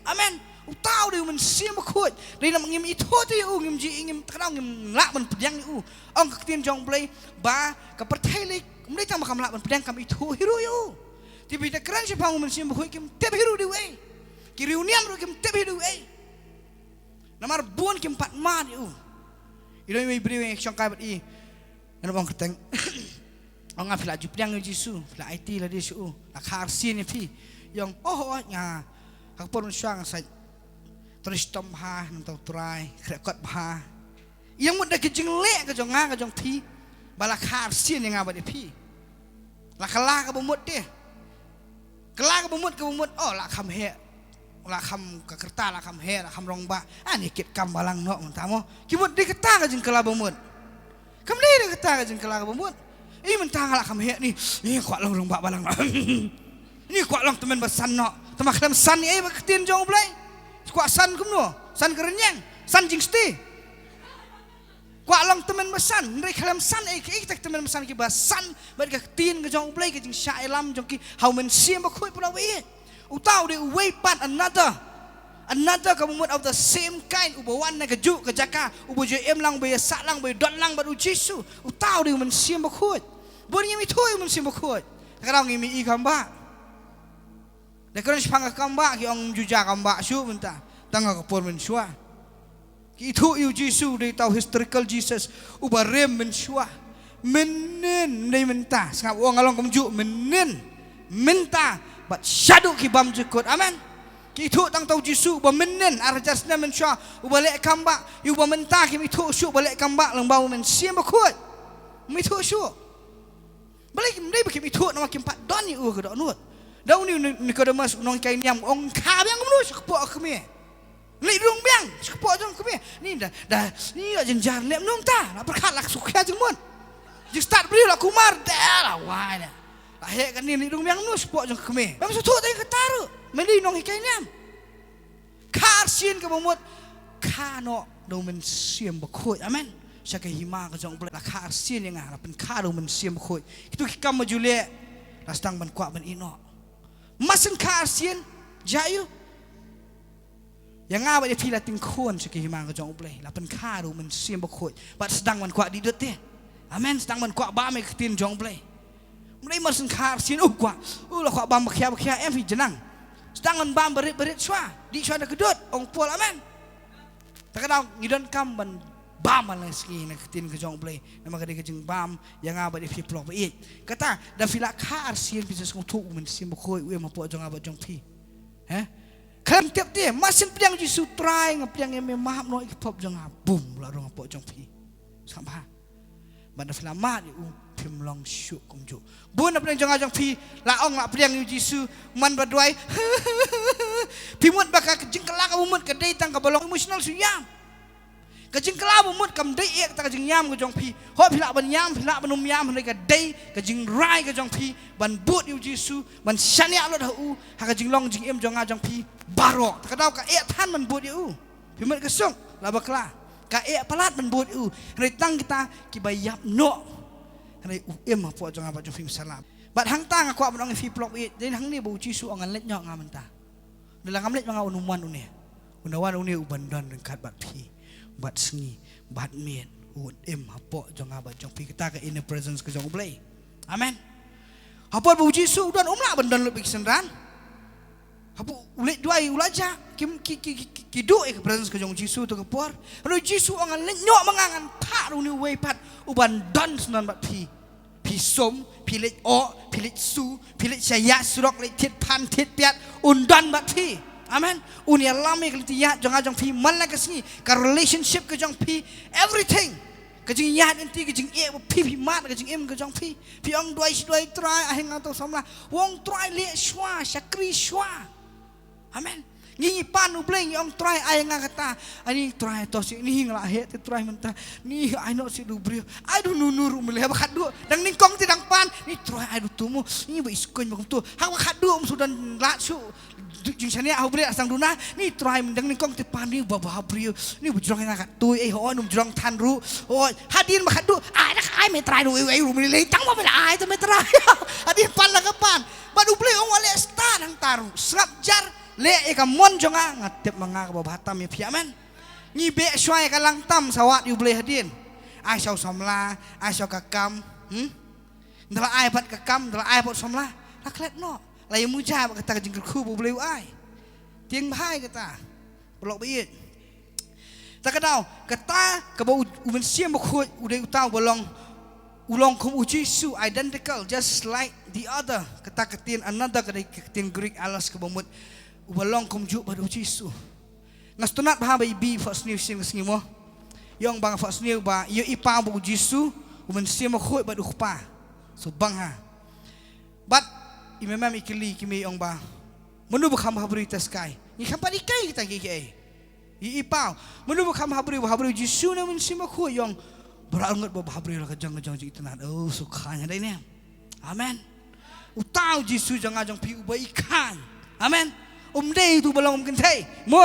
Amen. Uta u dei u Mynsiem Bakhuid. Dei namar ngim ithuh te ïa u, ngim ju, ngim, te kynmaw ngim lah ban pdiang ïa u. Ong ka ktien jong Blei ba ka pyrthei lei, ym dei tang ba kam lah ban pdiang, kam ithuh hi ruh ïa u. Te phi da kren shaphang u Mynsiem Bakhuid kim tip hi ruh u dei uei. Ki riewniam ruh kim tip hi ruh u dei uei. Namar bun kim pat mad ïa u. I don iwei i briew ïa shongkai bad i. Ngan ong kyrteng. Ong nga phi la ju pdiang ïa u Jisu, phi la aiti lade sha u, la kha arsien ïa phi. I ong, oh, oh, nga. Ha ka por mynshuwa nga sa trei shitom bha, nangta u Trai, khreh kot bha. Ïa mut da ka jingleh ka jong nga ka jong phi. Ba la kha arsien ïa nga bad ïa phi. La kylla kaba mut te. Kylla kaba mut, kaba mut, oh, la kham heh. La kham ka kyrta, la kham heh, la kham rangbah. Ani kit kam balang noh mynta mo. Ki mut dei kata ka jingkylla ba mut. Kam dei, dei kata ka jingkylla kaba mut. Ïa mynta nga la kham heh ni. Ni kwah long rangbah balang. Ni kwah long tymmen basan noh. Te ma khlem san ïa ei bad ka ktien jong U Blei. Kwah san kumno? San ka rynïeng. San jingsti. Kwah long tymmen basan, hynrei khlem san ei, ki ei kita ki tymmen basan kiba san bad ka ktien ka jong U Blei, ka jingshah ïalam jong ki ha U Mynsiem Bakhuid, paralok baieit. Uta u dei uwei pat, another, another kaba mut of the same kind, uba wan na kajuh ka jaka, uba ju im lang, uba ïasah lang, uba ju don lang bad U Jisu. Uta u dei U Mynsiem Bakhuid. Bun ngim ithuh ïa U Mynsiem Bakhuid. Ka dang ngim i kam bah. Da kren shaphang ka kam bah, ki ong ym ju jia kam bah shuh mynta. Tang ha ka por mynshuwa. Ki ithuh ïa U Jisu, dei uta u historical Jesus, uba rim mynshuwa. Mynnin, ym dei mynta. Sngap, ong nga long kumjuh, mynnin. Mynta. Bad shaduh ki bymjukut. Amen. Ki ithuh tang uta u Jisu, uba mynnin, ar hajar snem mynshuwa, uba leh kam bah, ïa uba mynta kim ithuh shuh, uba leh kam bah, lyngba U Mynsiem Bakhuid. Ym ithuh shuh. Balei kim dei ba kim ithuh, namar kim pat don ïa u ha ka dohnud. Da une u Ni-, Nikodemus u nonghikai niam, ong kha biang kumno sha kpoh ka kmie. Leit rung biang sha kpoh jong ka kmie. Ni da, da, ni la jynjar leh kumno mynta. La pyrkhat la suk khia jingmut. Jingstad briew la kumar, da la wai leh. La heh kane, leit rung biang kumno sha kpoh jong ka kmie. Bym sngewthuh tang kata ruh. Mynta u nonghikai niam. Kha arsien kaba mut, kha noh da U Mynsiem Bakhuid. Amen. Sha ka hima ka jong U Blei, la kha arsien ïa nga, la pynkha da U Mynsiem Bakhuid. Kito ki kam ba ju leh, la sdang ban kwah ban ïeh noh. Mar shen kha arsien, jia ïa u. Ïa nga bad ïa phi la tyngkhun sha ka hima ka jong U Blei, la pynkha da U Mynsiem Bakhuid. Bad sdang ban kwah dih dud te. Amen, sdang ban kwah bam ïa ka ktien jong U Blei. Ym dei mar shen kha arsien, uh, kwah, uh, la kwah bam ba khia ba khia, em phi, janang. Sdang ban bam barit barit shuwa, dih shuwa da ka dud, ong Paul, amen. Te ka daw ngi donkam ban bam man la sngi na ka ktien ka jong U Blei, namar ka dei ka jingbam ïa nga bad ïa phi, paralok baieit. Kata, da phi la kha arsien phi sngewthuh U Mynsiem Bakhuid u im hapoh jong nga bad jong phi. He? Khlem tip te, mar shen pdiang U Jisu, Trai nga pdiang ïa me, map noh ïa ki pop jong nga, bum, la rung hapoh jong phi. Sngap bha. Bad da phi la mad ïa u, phim long shuh kumjuh. Bun na pdeng jong nga jong phi, la ong la pdiang ïa U Jisu, man ba duwai. Phi mut ba ka jingkylla kaba mut ka dei tang kaba long emotional shu ïam. Ka jingkylla ba mut kam dei ïa kata ka jingïam ka jong phi. Hooid phi lah ban ïam, phi lah ban ym ïam, hynrei ka dei ka jingrai ka jong phi ban bud ïa U Jisu, ban shaniah lut ha u ha ka jinglong jingim jong nga jong phi baroh. Te ka daw ka eh than ban bud ïa u. Phi mut ka suk, la bakla. Ka eh palat ban bud ïa u. Hynrei tang kita kiba ïap noh. Hynrei u im hapoh jong nga bad jong phi, ym salap. Bad hangta nga kwah ban ong ïa phi, paralok baieit, dei hangne ba U Jisu u ong ngan leit noh nga mynta. Lada ngam leit ma nga, un ym wan une. Un da wan une uban don ryngkat bad phi, bad sngi, bad miet, un im hapoh jong nga bad jong phi. Kata ka inner presence ka jong U Blei. Amen. Ha por ba U Jisu u don, um lah ban don lut bad ki synran. Hapoh u leit duwai u la jah, ki, ki, ki, ki, ki duh ïa ka presence ka jong U Jisu ha ka por. Hynrei U Jisu u ong ngan leit noh ma nga, ngan phah ruh une uwei pat uban don syndon bad phi. Phi sum, phi leit oh, phi leit su, phi leit sha ïaid surok, leit thied phan thied piat, un don bad phi. Amen. Un ïalam ïa ka lynti ïaid jong nga jong phi man la ka sngi, ka relationship ka jong phi, everything. Ka jingïaid lynti, ka jingeh ba phi, phi mad, ka jingim ka jong phi. Phi ong duwai shi duwai, Trai, ai ha nga uto u samla. U ong Trai leh shuwa, shakri shuwa. Amen. Ngi, ngi pan U Blei, ngi ong Trai ai ha nga kata. Ani Trai, to shisien nga la heh te Trai mynta. Ni ai noh shisha u briew. Ai da uno uno ruh mynta, haba khatduh dang nyngkong te dang pan. Ni Trai ai da uto mo. Ni ba i sngewbha ba kumto. Haba khatduh ym shu don lad shuh. Jingshaniah ha U Blei la sdang duna. Ni Trai, dang nyngkong te pan ni ba bha briew. Ni ba jrong ha nga katto. Ei, hooid, ym jrong than ruh. Hooid, hadien ba khatduh, ai da ka ai me Trai ruh, ei, ei ruh me lei tang ba me la ai te me Trai. Hadien pan la ka pan. Bad U Blei u ong wat leh stad hangta ruh. Sngap jar. Leh ïa ka mon jong nga, nga tip ma nga kaba bha tam ïa phi, amen. Ngi beh shuwa ïa ka lang tam, sa wad ïa U Blei hadien. Ai sha u samla, ai sha ka kam, hmm? Ynda la ai pat ka kam, ynda la ai pat u samla, la klet noh. La ïa muja bad kata ka jingkyrkhu ba U Blei u ai. Tieng bha ïa kata. Paralok baieit. Ta ka daw, kata kaba u, u Mynsiem Bakhuid u dei uta uba long, u long kum u Jisu, identical, just like the other. Kata ka ktien another ka dei ka ktien Greek allos kaba mut uba long kumjuh bad u Jisu. Nga sngewtynnat bha ba i Bi i Foxnews shisien ka sngi mo. I ong ba nga Foxnews ba ïohi paw ba u Jisu U Mynsiem Bakhuid bad u Kpa. So bang ha. Bad i mem i kylli ki mei ong ba, mano ba kham bhabriew ïa ka skai? Ngi kham pat ïa kai kita ki kiei. I i paw. Mano ba kham bhabriew, bhabriew Jisu ne u Mynsiem Bakhuid? I ong, Baroh arngut ba bhabriew la ka jong ka jong jingitynnad. Oh, so kha ïa dei ne. Amen. Uta u Jisu jong nga jong phi uba i kha. Amen. Um dei utu ba long um kynthei. Mo.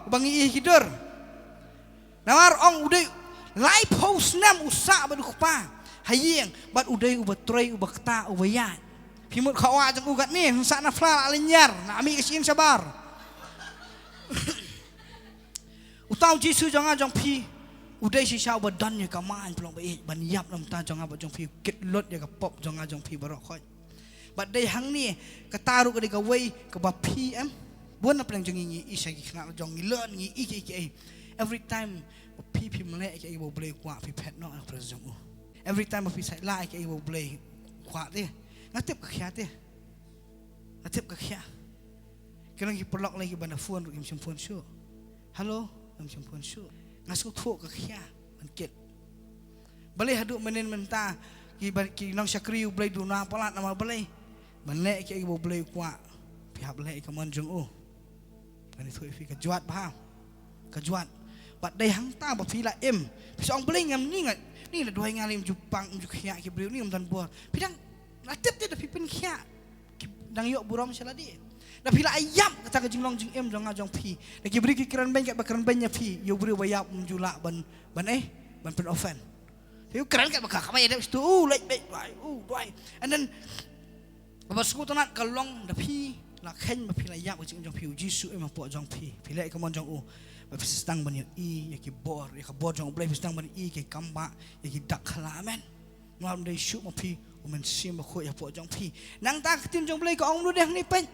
Uba ngi i ki dur. Namar ong u dei laiphew snem u sah bad u Kpa ha ïing, bad u dei uba trei, uba kta, uba ïaid. Phi mut khawa jong u katne, sah na phla la lynñiar, na mih ka shin shabar. Uta u Jisu jong nga jong phi u dei shisha uba don ïa ka main pynlong ba ïeit ban ïap na bynta jong nga bad jong phi, kit lut ïa ka pop jong nga jong phi baroh khoit. Bad dei hangne, kata ruh ka dei kawei kaba phi em. Bun na pdeng jong ngi ngi i sha ki khynnah jong ngi, leh ngi i ki i ki ei. Every time phi phi mleh ki ei ba U Blei u kwah, phi phet noh na ka presence jong u. Every time phi sait la ki ei ba U Blei u kwah te, nga tip ka khia te. Nga tip ka khia. Ki long ki paralok lei kiba na phone ruh kim shym phone shuh. Hello, kim shym phone shuh. Nga sngewthuh ka khia ban kit. Balei haduh mynnin mynta ki ba, ki nongshakri U Blei duna palat namar balei? Ban leh kiei ba U Blei u kwah. Phi hap leh ïa ka mon jong u. Ngan ïathuh ïa phi ka jwat bha. Ka jwat. Bad dei hangta ba phi la im. Phi sa ong balei ngam ni nga, ni la duwai nga lei, ym ju pang, ym ju khiah ki briew, ni ngam don bor. Phi dang la tip te da phi pynkhiah. Ki dang ïoh burom sha lade. Da phi la ïap kata ka jinglong jingim jong nga jong phi. Da ki briew ki kren beiñ katba kren beiñ ïa phi, ïa u briew ba ïap um ju lah ban, ban eh, ban pyn offend. Phi kren katba ka khamai ïa dep stu, u leit beit duwai, u duwai. And then kaba sngewtynnat ka long da phi la kheiñ ba phi la ïap ka jingim jong phi, u Jisu im hapoh jong phi. Phi leh ka mon jong u. Ba phi sdang ban ïohi ïa ki bor, ïa ka bor jong U Blei, phi sdang ban ïohi ïa ki kambah, ïa ki dak khala. Amen. Ngam dei shuh ma phi, u Mynsiem Bakhuid hapoh jong phi. Nangta ka ktien jong U Blei ka ong mano de hangne peit.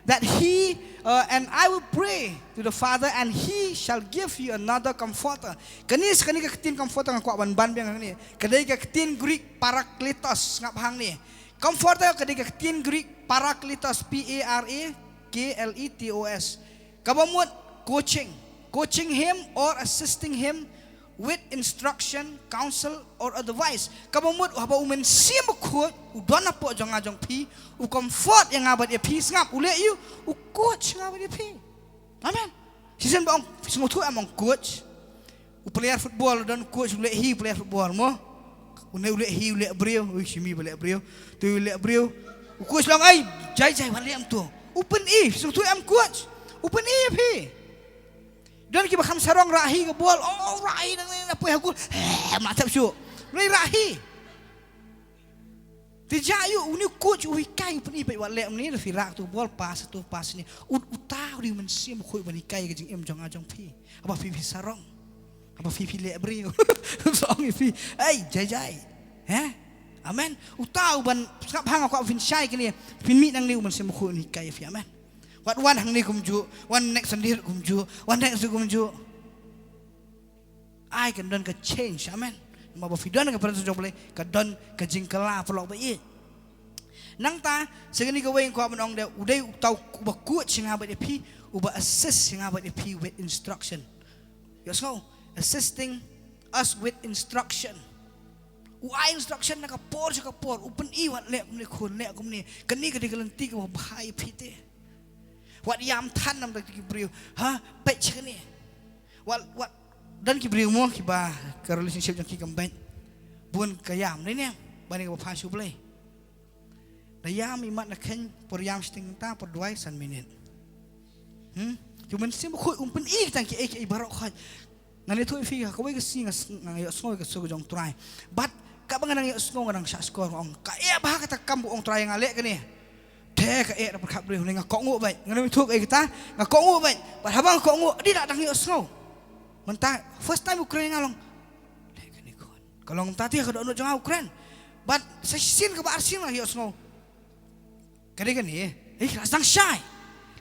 That he, uh, and I will pray to the Father and he shall give you another comforter. Kane sa kane ka ktien comforter nga kwah ban ban biang hangne. Ka dei ka ktien Greek parakletos, sngap hangne. Comforter ka dei ka ktien Greek parakletos, P A R A K L E T O S. Kaba mut coaching, coaching him or assisting him with instruction, counsel or advice. Kaba mut haba u Mynsiem Bakhuid u don hapoh jong nga jong phi, u comfort ïa nga bad ïa phi, sngap, u leh ïa u, u coach nga bad ïa phi. Amen. Shisien ba ong, sngewthuh em ong coach. U player football don coach u leh hi u player football mo. Une u leh hi u leh briew, ui shimi ba leh briew. Tu u leh briew. U coach long ai, jai jai ba leh em tu. U pyni, sngewthuh em coach. U pyni ïa phi. Don kiba kham sarong rah hi ka bol, oh rah hi nang nang poi ha gol. Eh, ma tap shu. Lei rah hi. Te ja ïa u, une u coach u hikai u pyni peit wat leh mynne, la phi rah tu bol, pass tu, pass ni. U, uta u dei u Mynsiem Bakhuid ban hikai ka jingim jong nga jong phi. Haba phi phi sarong. Haba phi phi leh briew. Song phi. Ei, jai jai. He? Amen. Uta u ban sngap hang, kwah phin shai kane. Phin mih nangne, u Mynsiem Bakhuid un hikai phi. Amen. Wat wan hangne kumjuh, wan next Sunday kumjuh, wan next kumjuh. Ai kan don ka change, amen. Namar ba phi don ka presence jong U Blei, ka don ka jingkylla paralok ba ïeit. Nangta, sa kane kawei nga kwah ban ong de, u dei uta uba coach ïa nga bad ïa phi, uba assist ïa nga bad ïa phi with instruction. Ïohsngew, assisting us with instruction. U ai instruction na ka por sha ka por, u pyni wat leh kumne khun, leh kumne. Kane ka dei ka lynti kaba bha ïa phi te. Wat ïam than namar ki briew. Ha, peit sha kane. Wat, wat, don ki briew mo kiba ka relationship jong ki kam beit. Bun ka ïam, ne ne. Ba ne kaba pha sha U Blei. Da ïam imat na kheiñ, por ïam shiteng kynta, por duwai san minit. Hmm? Ki Mynsiem Bakhuid um pyni tang kiei kiei baroh khoit. Ngan ïathuh ïa phi ha kawei ka sngi nga s-, nga ïohsngew ïa ka sur ka jong U Trai. Bad kaba nga nang ïohsngew nga nang shah shkor nga ong, ka eh bha kata ka kam ba u ong Trai ïa nga leh kane. Te ka eh da pyrkhat briew, nga kohnguh beit. Nga nang ïathuh kaei kata, nga kohnguh beit. Bad haba nga kohnguh, dei lah dang ïohsngew. Mynta first time u kren ïa nga long, leh kane khun. Ka long mynta te ka dohnud jong nga u kren. Bad sa shisien kaba arsien nga ïohsngew. Ka dei kane, eh, la sdang shai.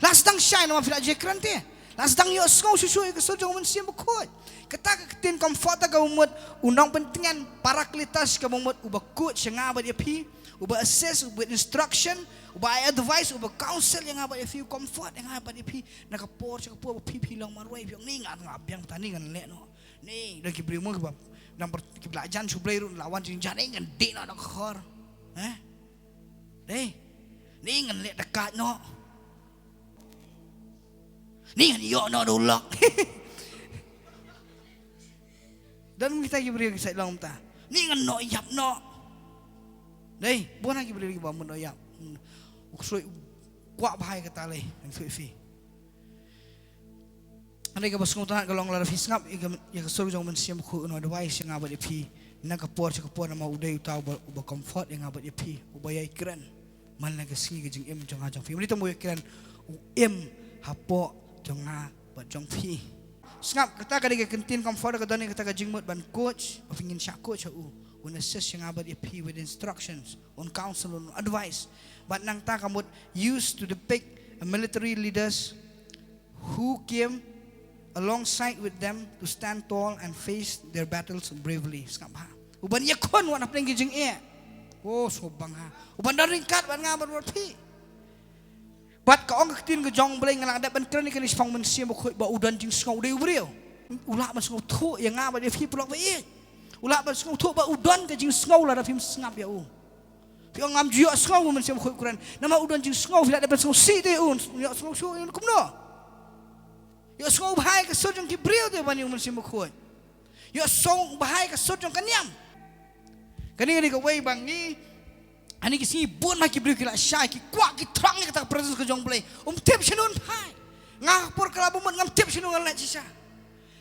La sdang shai namar phi la ju kren te. La sdang ïohsngew shuh shuh ïa ka sur jong u Mynsiem Bakhuid. Kata ka ktien comforter kaba mut u nongpyntngen, parakletos kaba mut uba coach ïa nga bad ïa phi, uba assist, uba instruction, uba ai advice, uba counsel ïa nga bad ïa phi, u comfort ïa nga bad ïa phi. Na ka por sha ka por ba phi phi long marwei, phi ong ni nga nga biang tang ni ngan leh noh. Ni, don ki briew mo kiba Namar ki ba la jan shu Blei ruh la wan jingjan, eh, ngan dih noh na ka khor. Eh? Dei. Ni ngan leh da ka noh. Ni ngan ïoh noh da u lok. Don kita ki briew ki sait long ta. Ni ngan noh ïap noh. Dei, bun ha ki briew ki ba mut noh ïap. Hmm. U ksuid u kwah bha ïa kata lei, ngan ksuid phi. Hynrei kaba sngewtynnat ka long lada phi sngap ïa ka, ïa ka sur jong u Mynsiem Bakhuid un advice ïa nga bad ïa phi na ka por sha ka por, namar u dei uta uba, uba comfort ïa nga bad ïa phi, uba ïai kren man la ka sngi ka jingim jong nga jong phi. Mynta u ïai kren, u im hapoh jong nga bad jong phi. Sngap, kata ka dei ka ktien comfort, ka don ïa kata ka jingmut ban coach, ba phin ngin shah coach ha u. Un assist ïa nga bad ïa phi with instructions, un counsel, un advice. Bad nangta ka mut used to depict a military leaders who came alongside with them to stand tall and face their battles bravely. Sngap ha. Uban ïakhun wat hapdeng ki jingeh. Oh, sngewbang ha. Uban don ryngkat bad nga bad bad phi. Bad ka ong ka ktien ka jong u Blei, nga la dep ban kren ïa kane shaphang u Mynsiem Bakhuid, ba u don jingsngew, u dei u briew. U lah ban sngewthuh ïa nga bad ïa phi paralok ba ïeit. U lah ban sngewthuh, ba u don ka jingsngew lada phim sngap ïa u. Phi ong ngam ju ïohsngew u Mynsiem Bakhuid u kren. Namar u don jingsngew, phi lah dep ban sngewsih te un. Ïohsngew shuh ïa un kumno. Ïohsngew bha ïa ka sur jong ki briew te ban ïa u Mynsiem Bakhuid. Ïohsngew bha ïa ka sur jong ka niam. Kane, kane kawei ba ngi, ha kine ki sngi bun ma ki briew ki la shai, ki kwah, ki thrang ïa kata ka presence ka jong u Blei. Um tip shano un phai. Nga ha ka por ka la ba mut ngam tip shano ngan leit shisha.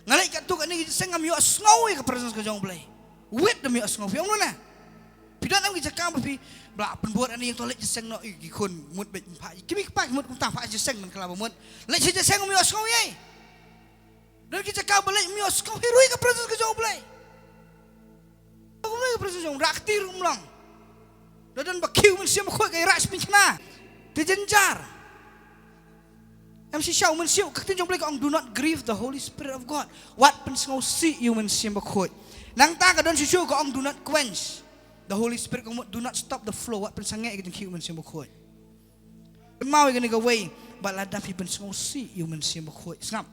Nga leit katto katne ki jingïaseng, ngam ïohsngew ïa ka presence ka jong u Blei. Wit, ngam ïohsngew. Phi ong lano? Phi don em ki jaka ba phi, ba la pynbor ane ïa to leit jingïaseng noh, ï, ki khun mut beit phai. Ki mei ki pa ki mut kumta, phai jingïaseng man ka la ba mut. Leit sha jingïaseng, ngam ïohsngew ei. Don ki jaka ba leit ngam ïohsngew ei ruh ïa ka presence ka jong u Blei. Ka presence jong u Blei, rah kti ruh um long. Da don ba khih u Mynsiem Bakhuid, ka ïarah sha pynkhana. Te jynjar. Em shisha u Mynsiem, ka ktien jong u Blei ka ong, "Do not grieve the Holy Spirit of God." Wat pynsngewsih ïa u Mynsiem Bakhuid. Nangta ka don shuh shuh ka ong, "Do not quench the Holy Spirit," ka mut, "Do not stop the flow." Wat pynsangeh ïa ka jingkhih u Mynsiem Bakhuid. Kynmaw ïa kane kawei, ba lada phi pynsngewsih ïa u Mynsiem Bakhuid. Sngap.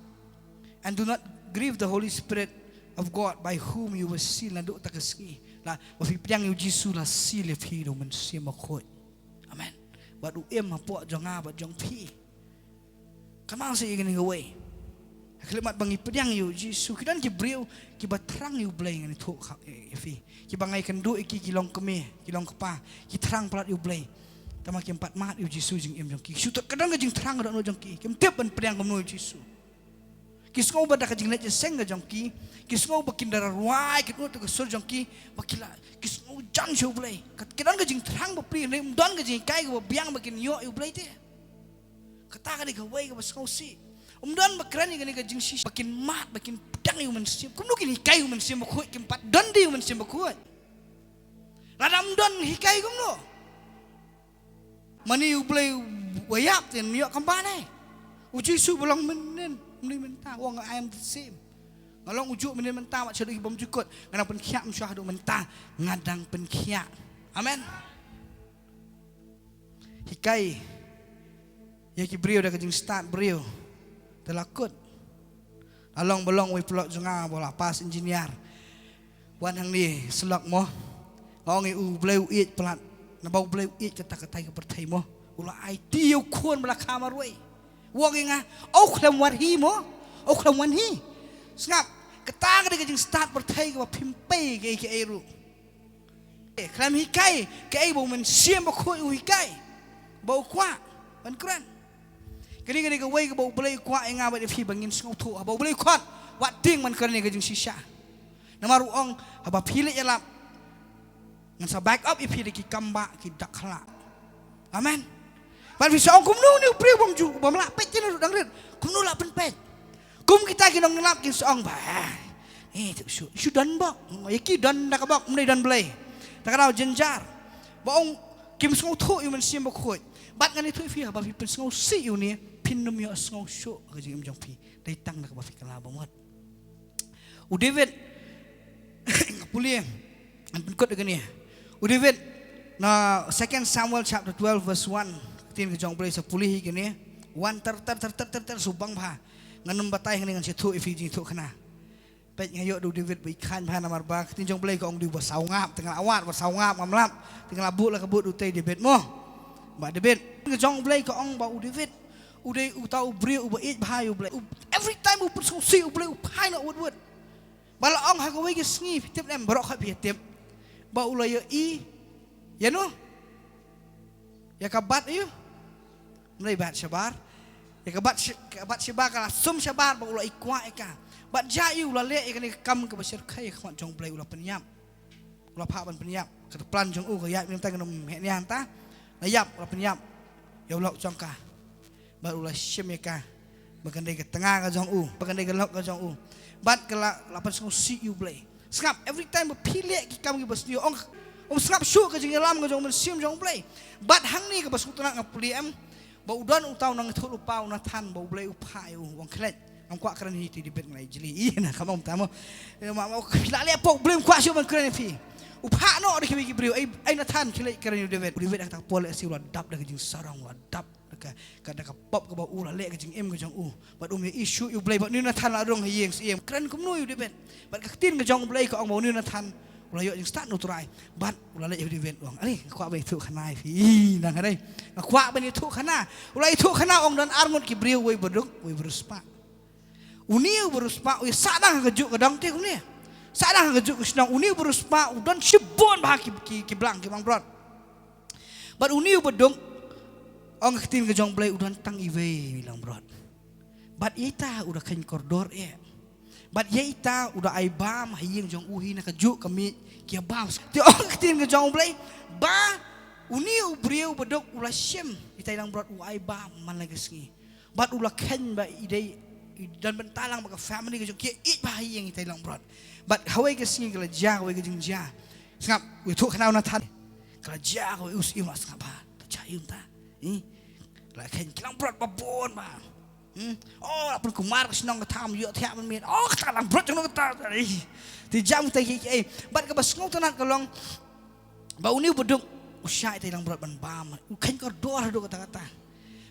"And do not grieve the Holy Spirit of God, by whom you were sealed." Naduh kata ka sngi, la, ba phi pdiang ïa u Jisu, la seal ïa phi da u Mynsiem Bakhuid. Amen. Bad u im hapoh jong nga bad jong phi. Kynmaw seh ïa kane kawei. Ha khlieh mat ba ngi pdiang ïa u Jisu, ki don ki briew kiba thrang ïa u Blei, ngan ïathuh ïa phi. Kiba nga ïakynduh ïa ki, ki long kmie, ki long kpa, ki thrang palat ïa u Blei. Tangba kim pat mad ïa u Jisu jingim jong ki. Shu tang ka don ka jingthrang ka dohnud jong ki. Kim tip ban pdiang kumno ïa u Jisu. Ki sngew ba da ka jingleit jingïaseng ka jong ki, ki sngew ba kin da rwai, kin ud ïa ka sur jong ki, ba ki la, ki sngew jan sha u Blei. Ka, ki don ka jingthrang bapli, hynrei ym don ka jinghikai kaba biang ba kin ïoh ïa u Blei te. Kata ka dei kawei kaba sngewsih. Ym don ba kren ïa kane ka jingshisha ba kin mad, ba kin pdiang ïa u Mynsiem. Kumno kin hikai ïa u Mynsiem Bakhuid, kim pat don de ïa u Mynsiem Bakhuid. Lada ym don hikai kumno? Mane u Blei u ïap te ym ïoh kam ban ei. U Jisu ba long mynnin, mynnin mynta, u ong, "I am the same. Nga long ujuh mynnin mynta, wat shaduh ki bymjukut. Nga dang pynkhiah mynshuwa haduh mynta, nga dang pynkhiah." Amen. Hikai ïa ki briew da ka jingstad briew. Te la kut. La long ba long wei paralok jong nga ba la pass engineer. Wan hangne syllok mo. Nga ong ïa u, U Blei u ïeit palat. Naba U Blei u ïeit kata katai ka pyrthei mo, u la aiti ïa u Khun ba la kha marwei. U ong ïa nga, "O khlem wan hi mo. O khlem wan hi." Sngap, kata ka dei ka jingstad pyrthei kaba phim pei kaei kaei ruh. Eh, khlem hikai kaei ba u Mynsiem Bakhuid u hikai, ba u kwah ban kren. Kane, kane kawei kaba U Blei u kwah ïa nga bad ïa phi ba ngin sngewthuh, haba U Blei u khot, wat tieng ban kren ïa ka jingshisha. Namar u ong, "Haba phi leit ïalap, ngan sa back up ïa phi da ki kambah, ki dak khlak." Amen. Ban phi sa ong, "Kumno une u briew bym ju, bym lah peit, kine ruh dang rit. Kumno lah pynpeit?" Kum kita ki nongïalap kin sa ong ba, "Eh, tu shu, shu don bok. Ïa ki don da ka bok, ym dei don Blei." Ta ka daw jynjar. Ba ong kim sngewthuh ïa u Mynsiem Bakhuid. Bad ngan ïathuh ïa phi, haba phi pynsngewsih ïa une, phin ym ïohsngew shuh ha ka jingim jong phi. Dei tang da kaba phi kylla ba mut. U David, nga pule, ngan pynkut ïa kane. U David, na Second Samuel chapter twelve verse one, ktien ka jong U Blei, sa pule hi kane. Wan ter ter ter ter ter ter, shu bang bha. Ngan ym batai hangne, ngan sa ïathuh ïa phi jingïathuh khana. Peit nga ïoh da u David ba i khlaiñ bha namar ba ka ktien jong u Blei ka ong da u ba saw ngap, te nga la wad ba saw ngap ngam lap, te nga la buh la ka buh da utei David mo. Ba David, ka jong u Blei ka ong ba u David u dei uta u briew uba ïeit bha ïa u Blei. U, every time u pynsngewsih u Blei u phai noh wut wut. Ba la ong ha kawei ka sngi, phi tip ne em, baroh khoit phi tip. Ba u la ïohi ïa no, ïa ka bat ïa u, mlei bat shabar. Ïa ka bat shi-, ka bat shabar ka la sum shabar ba u la i kwah ïa ka. Bat ja ïa u la leh ïa kane ka kam kaba shyrkhei ha khmat jong u Blei, u la pynïap. U la phah ban pynïap. Ka plan jong u ka ïap mynta ka num heh nia hangta. La ïap, u la pynïap ïa u lok jong ka. Bad u la shim ïa ka ba kan dei ka tnga ka jong u, ba kan dei ka lok ka jong u. Bad ka la, la pynsngewsih ïa u Blei. Sngap, every time ba phi leh ki kam kiba sniew, ong, ym sngap shuh ka jingïalam ka jong u Mynsiem jong u Blei. Bad hangne kaba sngewtynnat nga pule em, ba u don uta u nongïathuhlypa u Nathan, ba u Blei u phah ïa u, u ong khleh. Ngam kwah kren hi te David, nga la ïa jli. Ih, na kam ong tamo. Ïa ma, ma, phi la leh pok, u Blei um kwah shuh ban kren ïa phi. U phah noh da kiwei ki briew, ai, ai Nathan, khleh kren ïa u David. U David ha kata ka por leh sniew u la dap da ka jingsarong, u la dap da ka, ka, da ka pop kaba u la leh, ka jingim ka jong u. Bad um ïa issue ïa u Blei, bad une u Nathan la rung ha ïing, sa ïing. Kren kumno ïa u David. Bad ka ktien ka jong u Blei ka ong ba une u Nathan u la ïoh jingstad na u Trai. Bad u la leh ïa u David, u ong, "Ale, nga kwah ban ïathuh khana ïa phi." Ih, nang hynrei. "Nga kwah ban ïathuh khana." U la ïathuh khana, u ong, "Don ar ngut ki briew, uwei baduk, uwei bariewspah." Une u bariewspah u ïa sahdang ha kajuh ka dong te kumne. Sahdang ha kajuh ka shnong, une u bariewspah u don shibun bha ki, ki, ki blang, ki blang brot. Bad une u baduk, ong ka ktien ka jong u Blei, u don tang iwei i langbrot. Bad ïa ita u da kheiñ kordor eh. Bad ïa ita u da ai bam ha ïing jong u hi na kajuh ka miej ki ïa bam. Te ong ka ktien ka jong u Blei ba une u briew baduk u la shim ita i langbrot, u ai bam man la ka sngi. Bad u la kheiñ ba i dei, i don bynta lang bad ka family ka jong ki, ïeit bha ha ïing ita i langbrot. Bad hawei ka sngi ka la jia kawei ka jingjia. Sngap, u ïathuh khana u Nathan. Ka la jia kawei, u siem, sngap bha. Ta jia ïa u mynta. Ih. La kheiñ ki langbrot ba bun bha. Hmm. Oh, la pynkulmar ka shnong ka tham, ïoh thiah ban miet. Oh, kata langbrot jong no kata. Ih. Te jam kata kiei kiei. Bad kaba sngewtynnat ka long ba une u baduk u shah ita i langbrot ban bam. U kheiñ kordor haduh katta katta.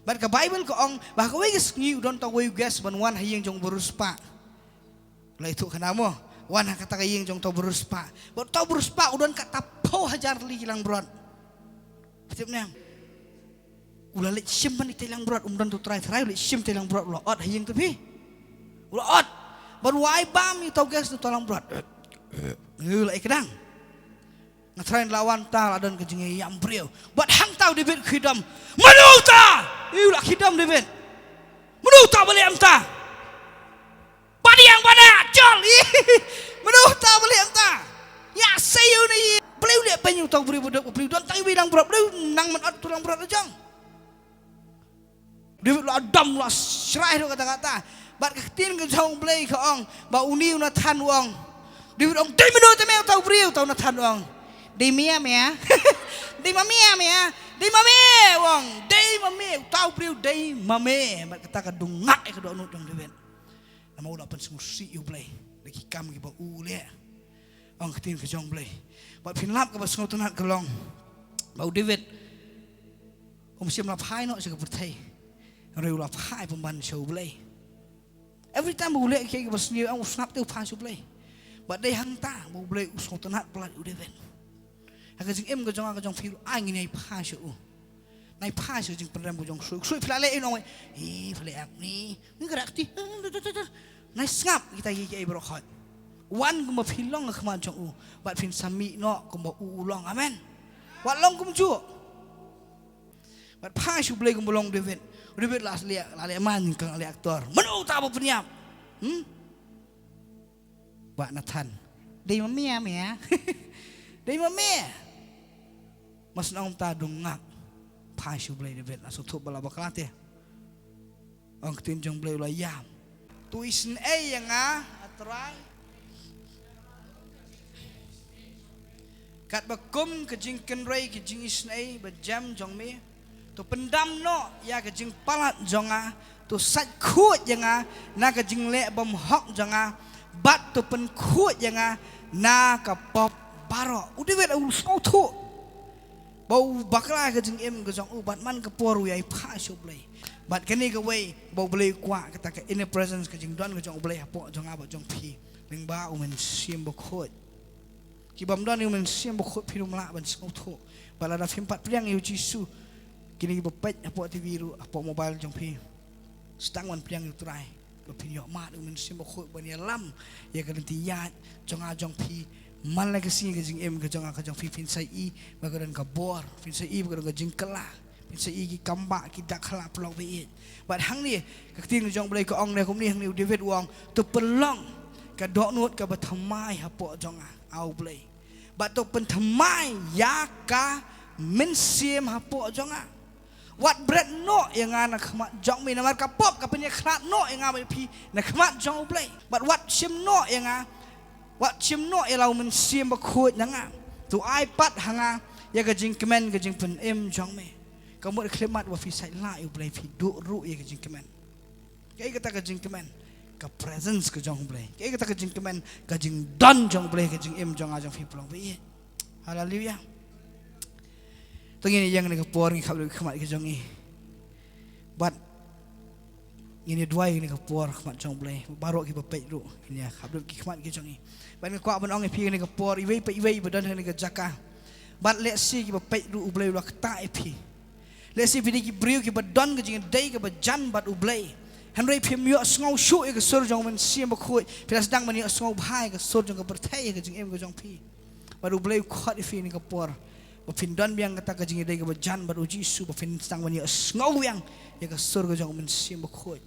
Bad ka Baibl ka ong ba ha kawei ka sngi u don tang uwei u guest ban wan ha ïing jong u bariewspah. La ïathuh khana mo, wan ha kata ka ïing jong uta u bariewspah. Bad uta u bariewspah u don katta phew hajar tylli ki langbrot. Phi tip ne em? U la leit shim ban ita i langbrot, um don tu trai trai, u leit shim ita i langbrot, u la ot ha ïing tu phi. U la ot. Bad u ai bam ïa uta u guest na uta u langbrot. U la ïa kdang. Nga trai la wan ta, la don ka jingïam briew. Bad hangta u David u khyrdom. Mano uta? Ïa u la khyrdom David. Mano uta ba leh mynta? Padiang bana jol. Mano uta ba leh mynta? Ïa sei u ne ïa. Balei u leh pyn ïa uta u briew baduk, u briew don tang iwei i langbrot, balei u nang ban ot uta u langbrot la jong? David u la dom, u la shrai ruh kata kata. Bad ka ktien ka jong u Blei ka ong ba une u Nathan u ong. David u ong, "Dei mano te me uta u briew?" Uta u Nathan u ong, "Dei me ïa me. Dei ma me ïa me. Dei ma me," u ong. "Dei ma me, uta u briew dei ma me." Bad kata ka dung ngat ïa ka dohnud jong David. Namar u la pynsngewsih ïa u Blei da ki kam kiba u leh. Ong ka ktien ka jong u Blei. Bad phin lap kaba sngewtynnat ka long ba u David um shym la phai noh sha ka pyrthei. Hynrei u la phai pynban sha u Blei. Every time ba u leh kiei kiei kiba sniew, ong u sngap te u phai sha u Blei. Bad dei hangta ba u Blei u sngewtynnat palat ïa u David. Ha ka jingim ka jong nga ka jong phi ruh, ai ngin ïai phai sha u. Nai phai sha ka jingpynrem ka jong u ksuid. Ksuid phi la leh, ïa u ong, "Eh, phi leh ïa ni, ni ka rak ti." Nai sngap kita kiei kiei baroh khoit. Wan kumba phi long ha khmat jong u, bad phin sa mih noh kumba u u long. Amen. Wat long kumjuh. Bad phai sha u Blei kumba long u David. U David la leh, la leh man, ka la leh aktor. Mano uta ba pynïap? Hmm? Ba Nathan. Dei ma me ïa me. Dei ma me. Mas nang ta dung ngak. Phai sha u Blei David, la sngewthuh ba la bakla te. Ong ka ktien jong u Blei u la ïam. To isynei ïa nga, A Trai. Katba kum ka jingkynrei ka jingisynei ba jem jong me. To pyndam noh ïa ka jingpalat jong nga. To sait khuid ïa nga na ka jingleh bymhok jong nga. Bad to pynkhuid ïa nga na ka pop baroh. U David u sngewthuh ba u bakla ka jingim ka jong u, bad man ka por u ïai phai sha u Blei. Bad kane kawei ba u Blei u kwah, kata ka inner presence, ka jingdon ka jong u Blei hapoh jong nga bad jong phi. Lyngba u Mynsiem Bakhuid. Ki bym don ïa u Mynsiem Bakhuid phin ym lah ban sngewthuh. Bad lada phim pat pdiang ïa u Jisu, kine kiba peit hapoh T V ruh, hapoh mobile jong phi, sdang ban pdiang ïa u Trai. Ba phin ïoh mad u Mynsiem Bakhuid ban ïalam ïa ka lynti ïaid jong nga jong phi. Man la ka sngi ka jingim ka jong nga ka jong phi phin sa ïohi ba ka don ka bor, phin sa ïohi ba ka don ka jingkylla, phin sa ïohi ki kambah ki dak khlad paralok ba ïeit. Bad hangne ka ktien ka jong U Blei ka ong ne kumne, hangne u David u ong, to pynlong ka dohnud kaba thymmai hapoh jong nga, A U Blei. Bad to pynthymmai ïa ka mynsiem hapoh jong nga. Wat bret noh ïa nga na khmat jong me, namar ka pop ka pynïakhlad noh ïa nga bad ïa phi na khmat jong U Blei. Bad wat shim noh ïa nga, wat shim noh ïa la u Mynsiem Bakhuid na nga. To ai pat ha nga ïa ka jingkmen ka jingpynim jong me. Ka mut ka khyllipmat ba phi sait lah ïa U Blei, phi duh ruh ïa ka jingkmen. Kaei kata ka jingkmen? Ka presence ka jong U Blei. Kaei kata ka jingkmen? Ka jingdon jong U Blei ha ka jingim jong nga jong phi paralok ba ïeit. Haleluia. To ngin ïeng kane ka por, ngin khapduh ki khmat ki jong ngi. Bad ngin ïa duwai kane ka por ha khmat jong U Blei. Baroh kiba peit ruh ngin ïa khapduh ki khmat ki jong ngi. Bad nga kwah ban ong ïa phi kane ka por, iwei pa iwei ba don ha kane ka jaka, bad lehse kiba peit ruh, U Blei u la ktah ïa phi. Lehse phi dei ki briew kiba don ka jingïadei kaba jan bad U Blei, hynrei phim ïohsngew shuh ïa ka sur jong U Mynsiem Bakhuid. Phi la sdang ban ïohsngew bha ïa ka sur jong ka pyrthei ha ka jingim ka jong phi. Bad U Blei u khot ïa phi kane ka por ba phin don biang kata ka jingïadei kaba jan bad U Jisu, ba phin sdang ban ïohsngew biang ïa ka sur ka jong U Mynsiem Bakhuid.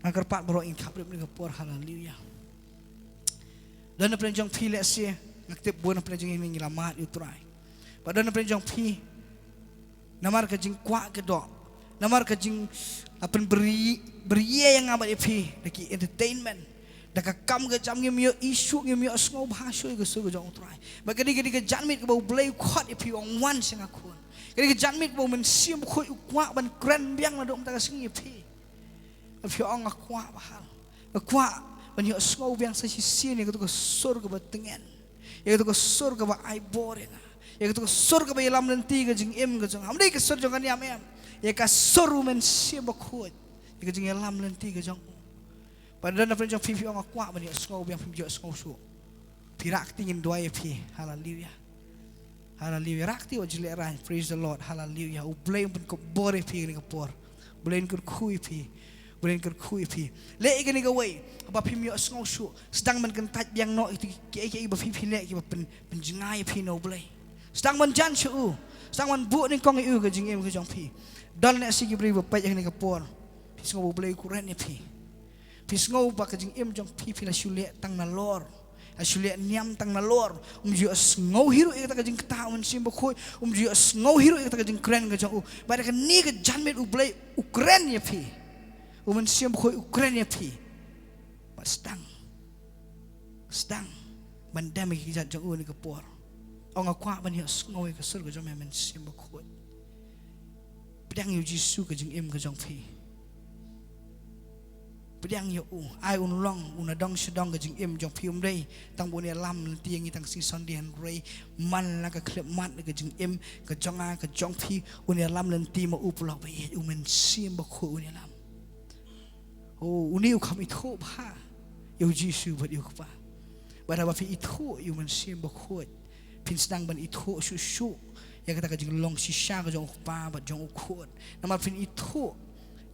Nga kyrpad baroh ngin khapduh kane ka por. Haleluia. Don na pdeng jong phi, lehse nga tip bun na pdeng jong ngi ngi la mad ïa U Trai. Bad don na pdeng jong phi, namar ka jingkwah ka doh, namar ka jing, ah, pynbri, bri ïa nga bad ïa phi da ki entertainment, da ka kam ka jam, ngim ïohi shuh, ngim ïohsngew bha shuh ïa ka sur ka jong U Trai. Bad ka dei, ka dei ka janmiet kaba U Blei u khot ïa phi, u ong wan sha nga khun. Ka dei ka janmiet kaba U Mynsiem Bakhuid u kwah ban kren biang naduh mynta ka sngi ïa phi. Phi ong, nga kwah bha, nga kwah ban ïohsngew biang sa shisien ïa kato ka sur kaba tngen, ïa kato ka sur kaba ai bor ïa nga, ïa kato ka sur kaba ïalam lynti ka jingim ka jong nga. Ym dei ka sur jong ka niam, em, ïa ka sur U Mynsiem Bakhuid, ïa ka jingïalam lynti ka jong u. Bad don na pdeng jong phi, phi ong, nga kwah ban ïohsngew biang, phim ïohsngew shuh. Phi rah kti, ngin duwai ïa phi. Haleluia. Haleluia. Rah kti wat ju lehraiñ. Praise the Lord. Haleluia. U Blei un pynkupbor ïa phi kane ka por. U Blei un kyrkhu ïa phi. U Blei un kyrkhu ïa phi. Leh ïa kane kawei ba phim ïohsngew shuh. Sdang ban kyntait biang noh ïa kiei kiei ba phi phi leh kiba pyn, pynjngai ïa phi na U Blei. Sdang ban jan sha u. Sdang ban buh nyngkong ïa u ha ka jingim ka jong phi. Don lehse ki briew ba peit ïa kane ka por, phi sngew ba U Blei u kren ïa phi. Phi sngew ba ka jingim jong phi, phi la shu leh tang nalor, la shu leh niam tang nalor. Um ju ïohsngew hi ruh ïa kata ka jingktah U Mynsiem Bakhuid, um ju ïohsngew hi ruh ïa kata ka jingkren ka jong u. Bad ha kane ka janmiet U Blei u kren ïa phi. U Mynsiem Bakhuid u kren ïa phi. Bad sdang, sdang ban dem ïa ki kjat jong u ha kane ka por. Ong, nga kwah ban ïohsngew ïa ka sur ka jong me, Mynsiem Bakhuid. Pdiang ïa U Jisu ha ka jingim ka jong phi. Pdiang ïa u. Ai un long, un ïadong shadong ha ka jingim jong phi. Um dei tang ba un ïalam lynti ïa ngi tang sngi Sunday, hynrei man la ka khyllipmat ha ka jingim ka jong nga ka jong phi, un ïalam lynti ma u paralok ba ïeit, U Mynsiem Bakhuid un ïalam. Oh, une u kham ithuh bha ïa U Jisu bad ïa u Kpa. Bad haba phi ithuh ïa U Mynsiem Bakhuid, phin sdang ban ithuh shuh shuh ïa kata ka jinglong shisha ka jong u Kpa bad jong u Khun. Namar phin ithuh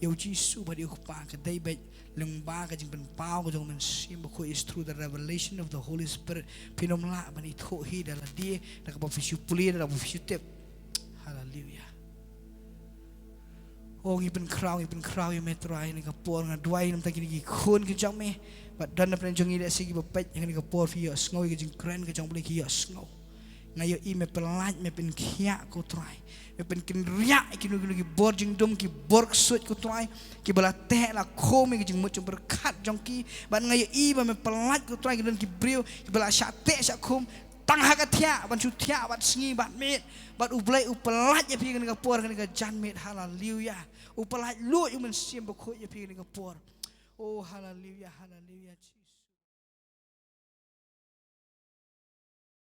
ïa U Jisu bad ïa u Kpa, ka dei beit lyngba ka jingpynpaw ka jong U Mynsiem Bakhuid, is through the revelation of the Holy Spirit. Phin ym lah ban ithuh hi da lade, da kaba phi shu pule, da kaba phi shu tip. Haleluia. Oh, ngi pynkhraw, ngi pynkhraw ïa me Trai ha kane ka por. Nga duwai namar kine ki khun ki jong me. Bad don na pdeng jong ngi lehse kiba peit ha kane ka por, phi ïohsngew ïa ka jingkren ka jong U Blei, ki ïohsngew. Nga ïohi me pyllait, me pynkhiah ko Trai. Me pynkynriah ïa kino kino ki bor jingdum, ki bor ksuid ko Trai, kiba la teh la khum ïa ka jingmut jingpyrkhat jong ki. Bad nga ïohi ba me pyllait ko Trai, ki don ki briew kiba la shah teh shah khum tang ha ka thiah, ban shu thiah bad sngi bad miet. Bad U Blei u pyllait ïa phi ha kane ka por, ha kane ka janmiet. Haleluia. U pyllait lut ïa U Mynsiem Bakhuid ïa phi ha kane ka por. Oh, haleluia, haleluia, Jesus.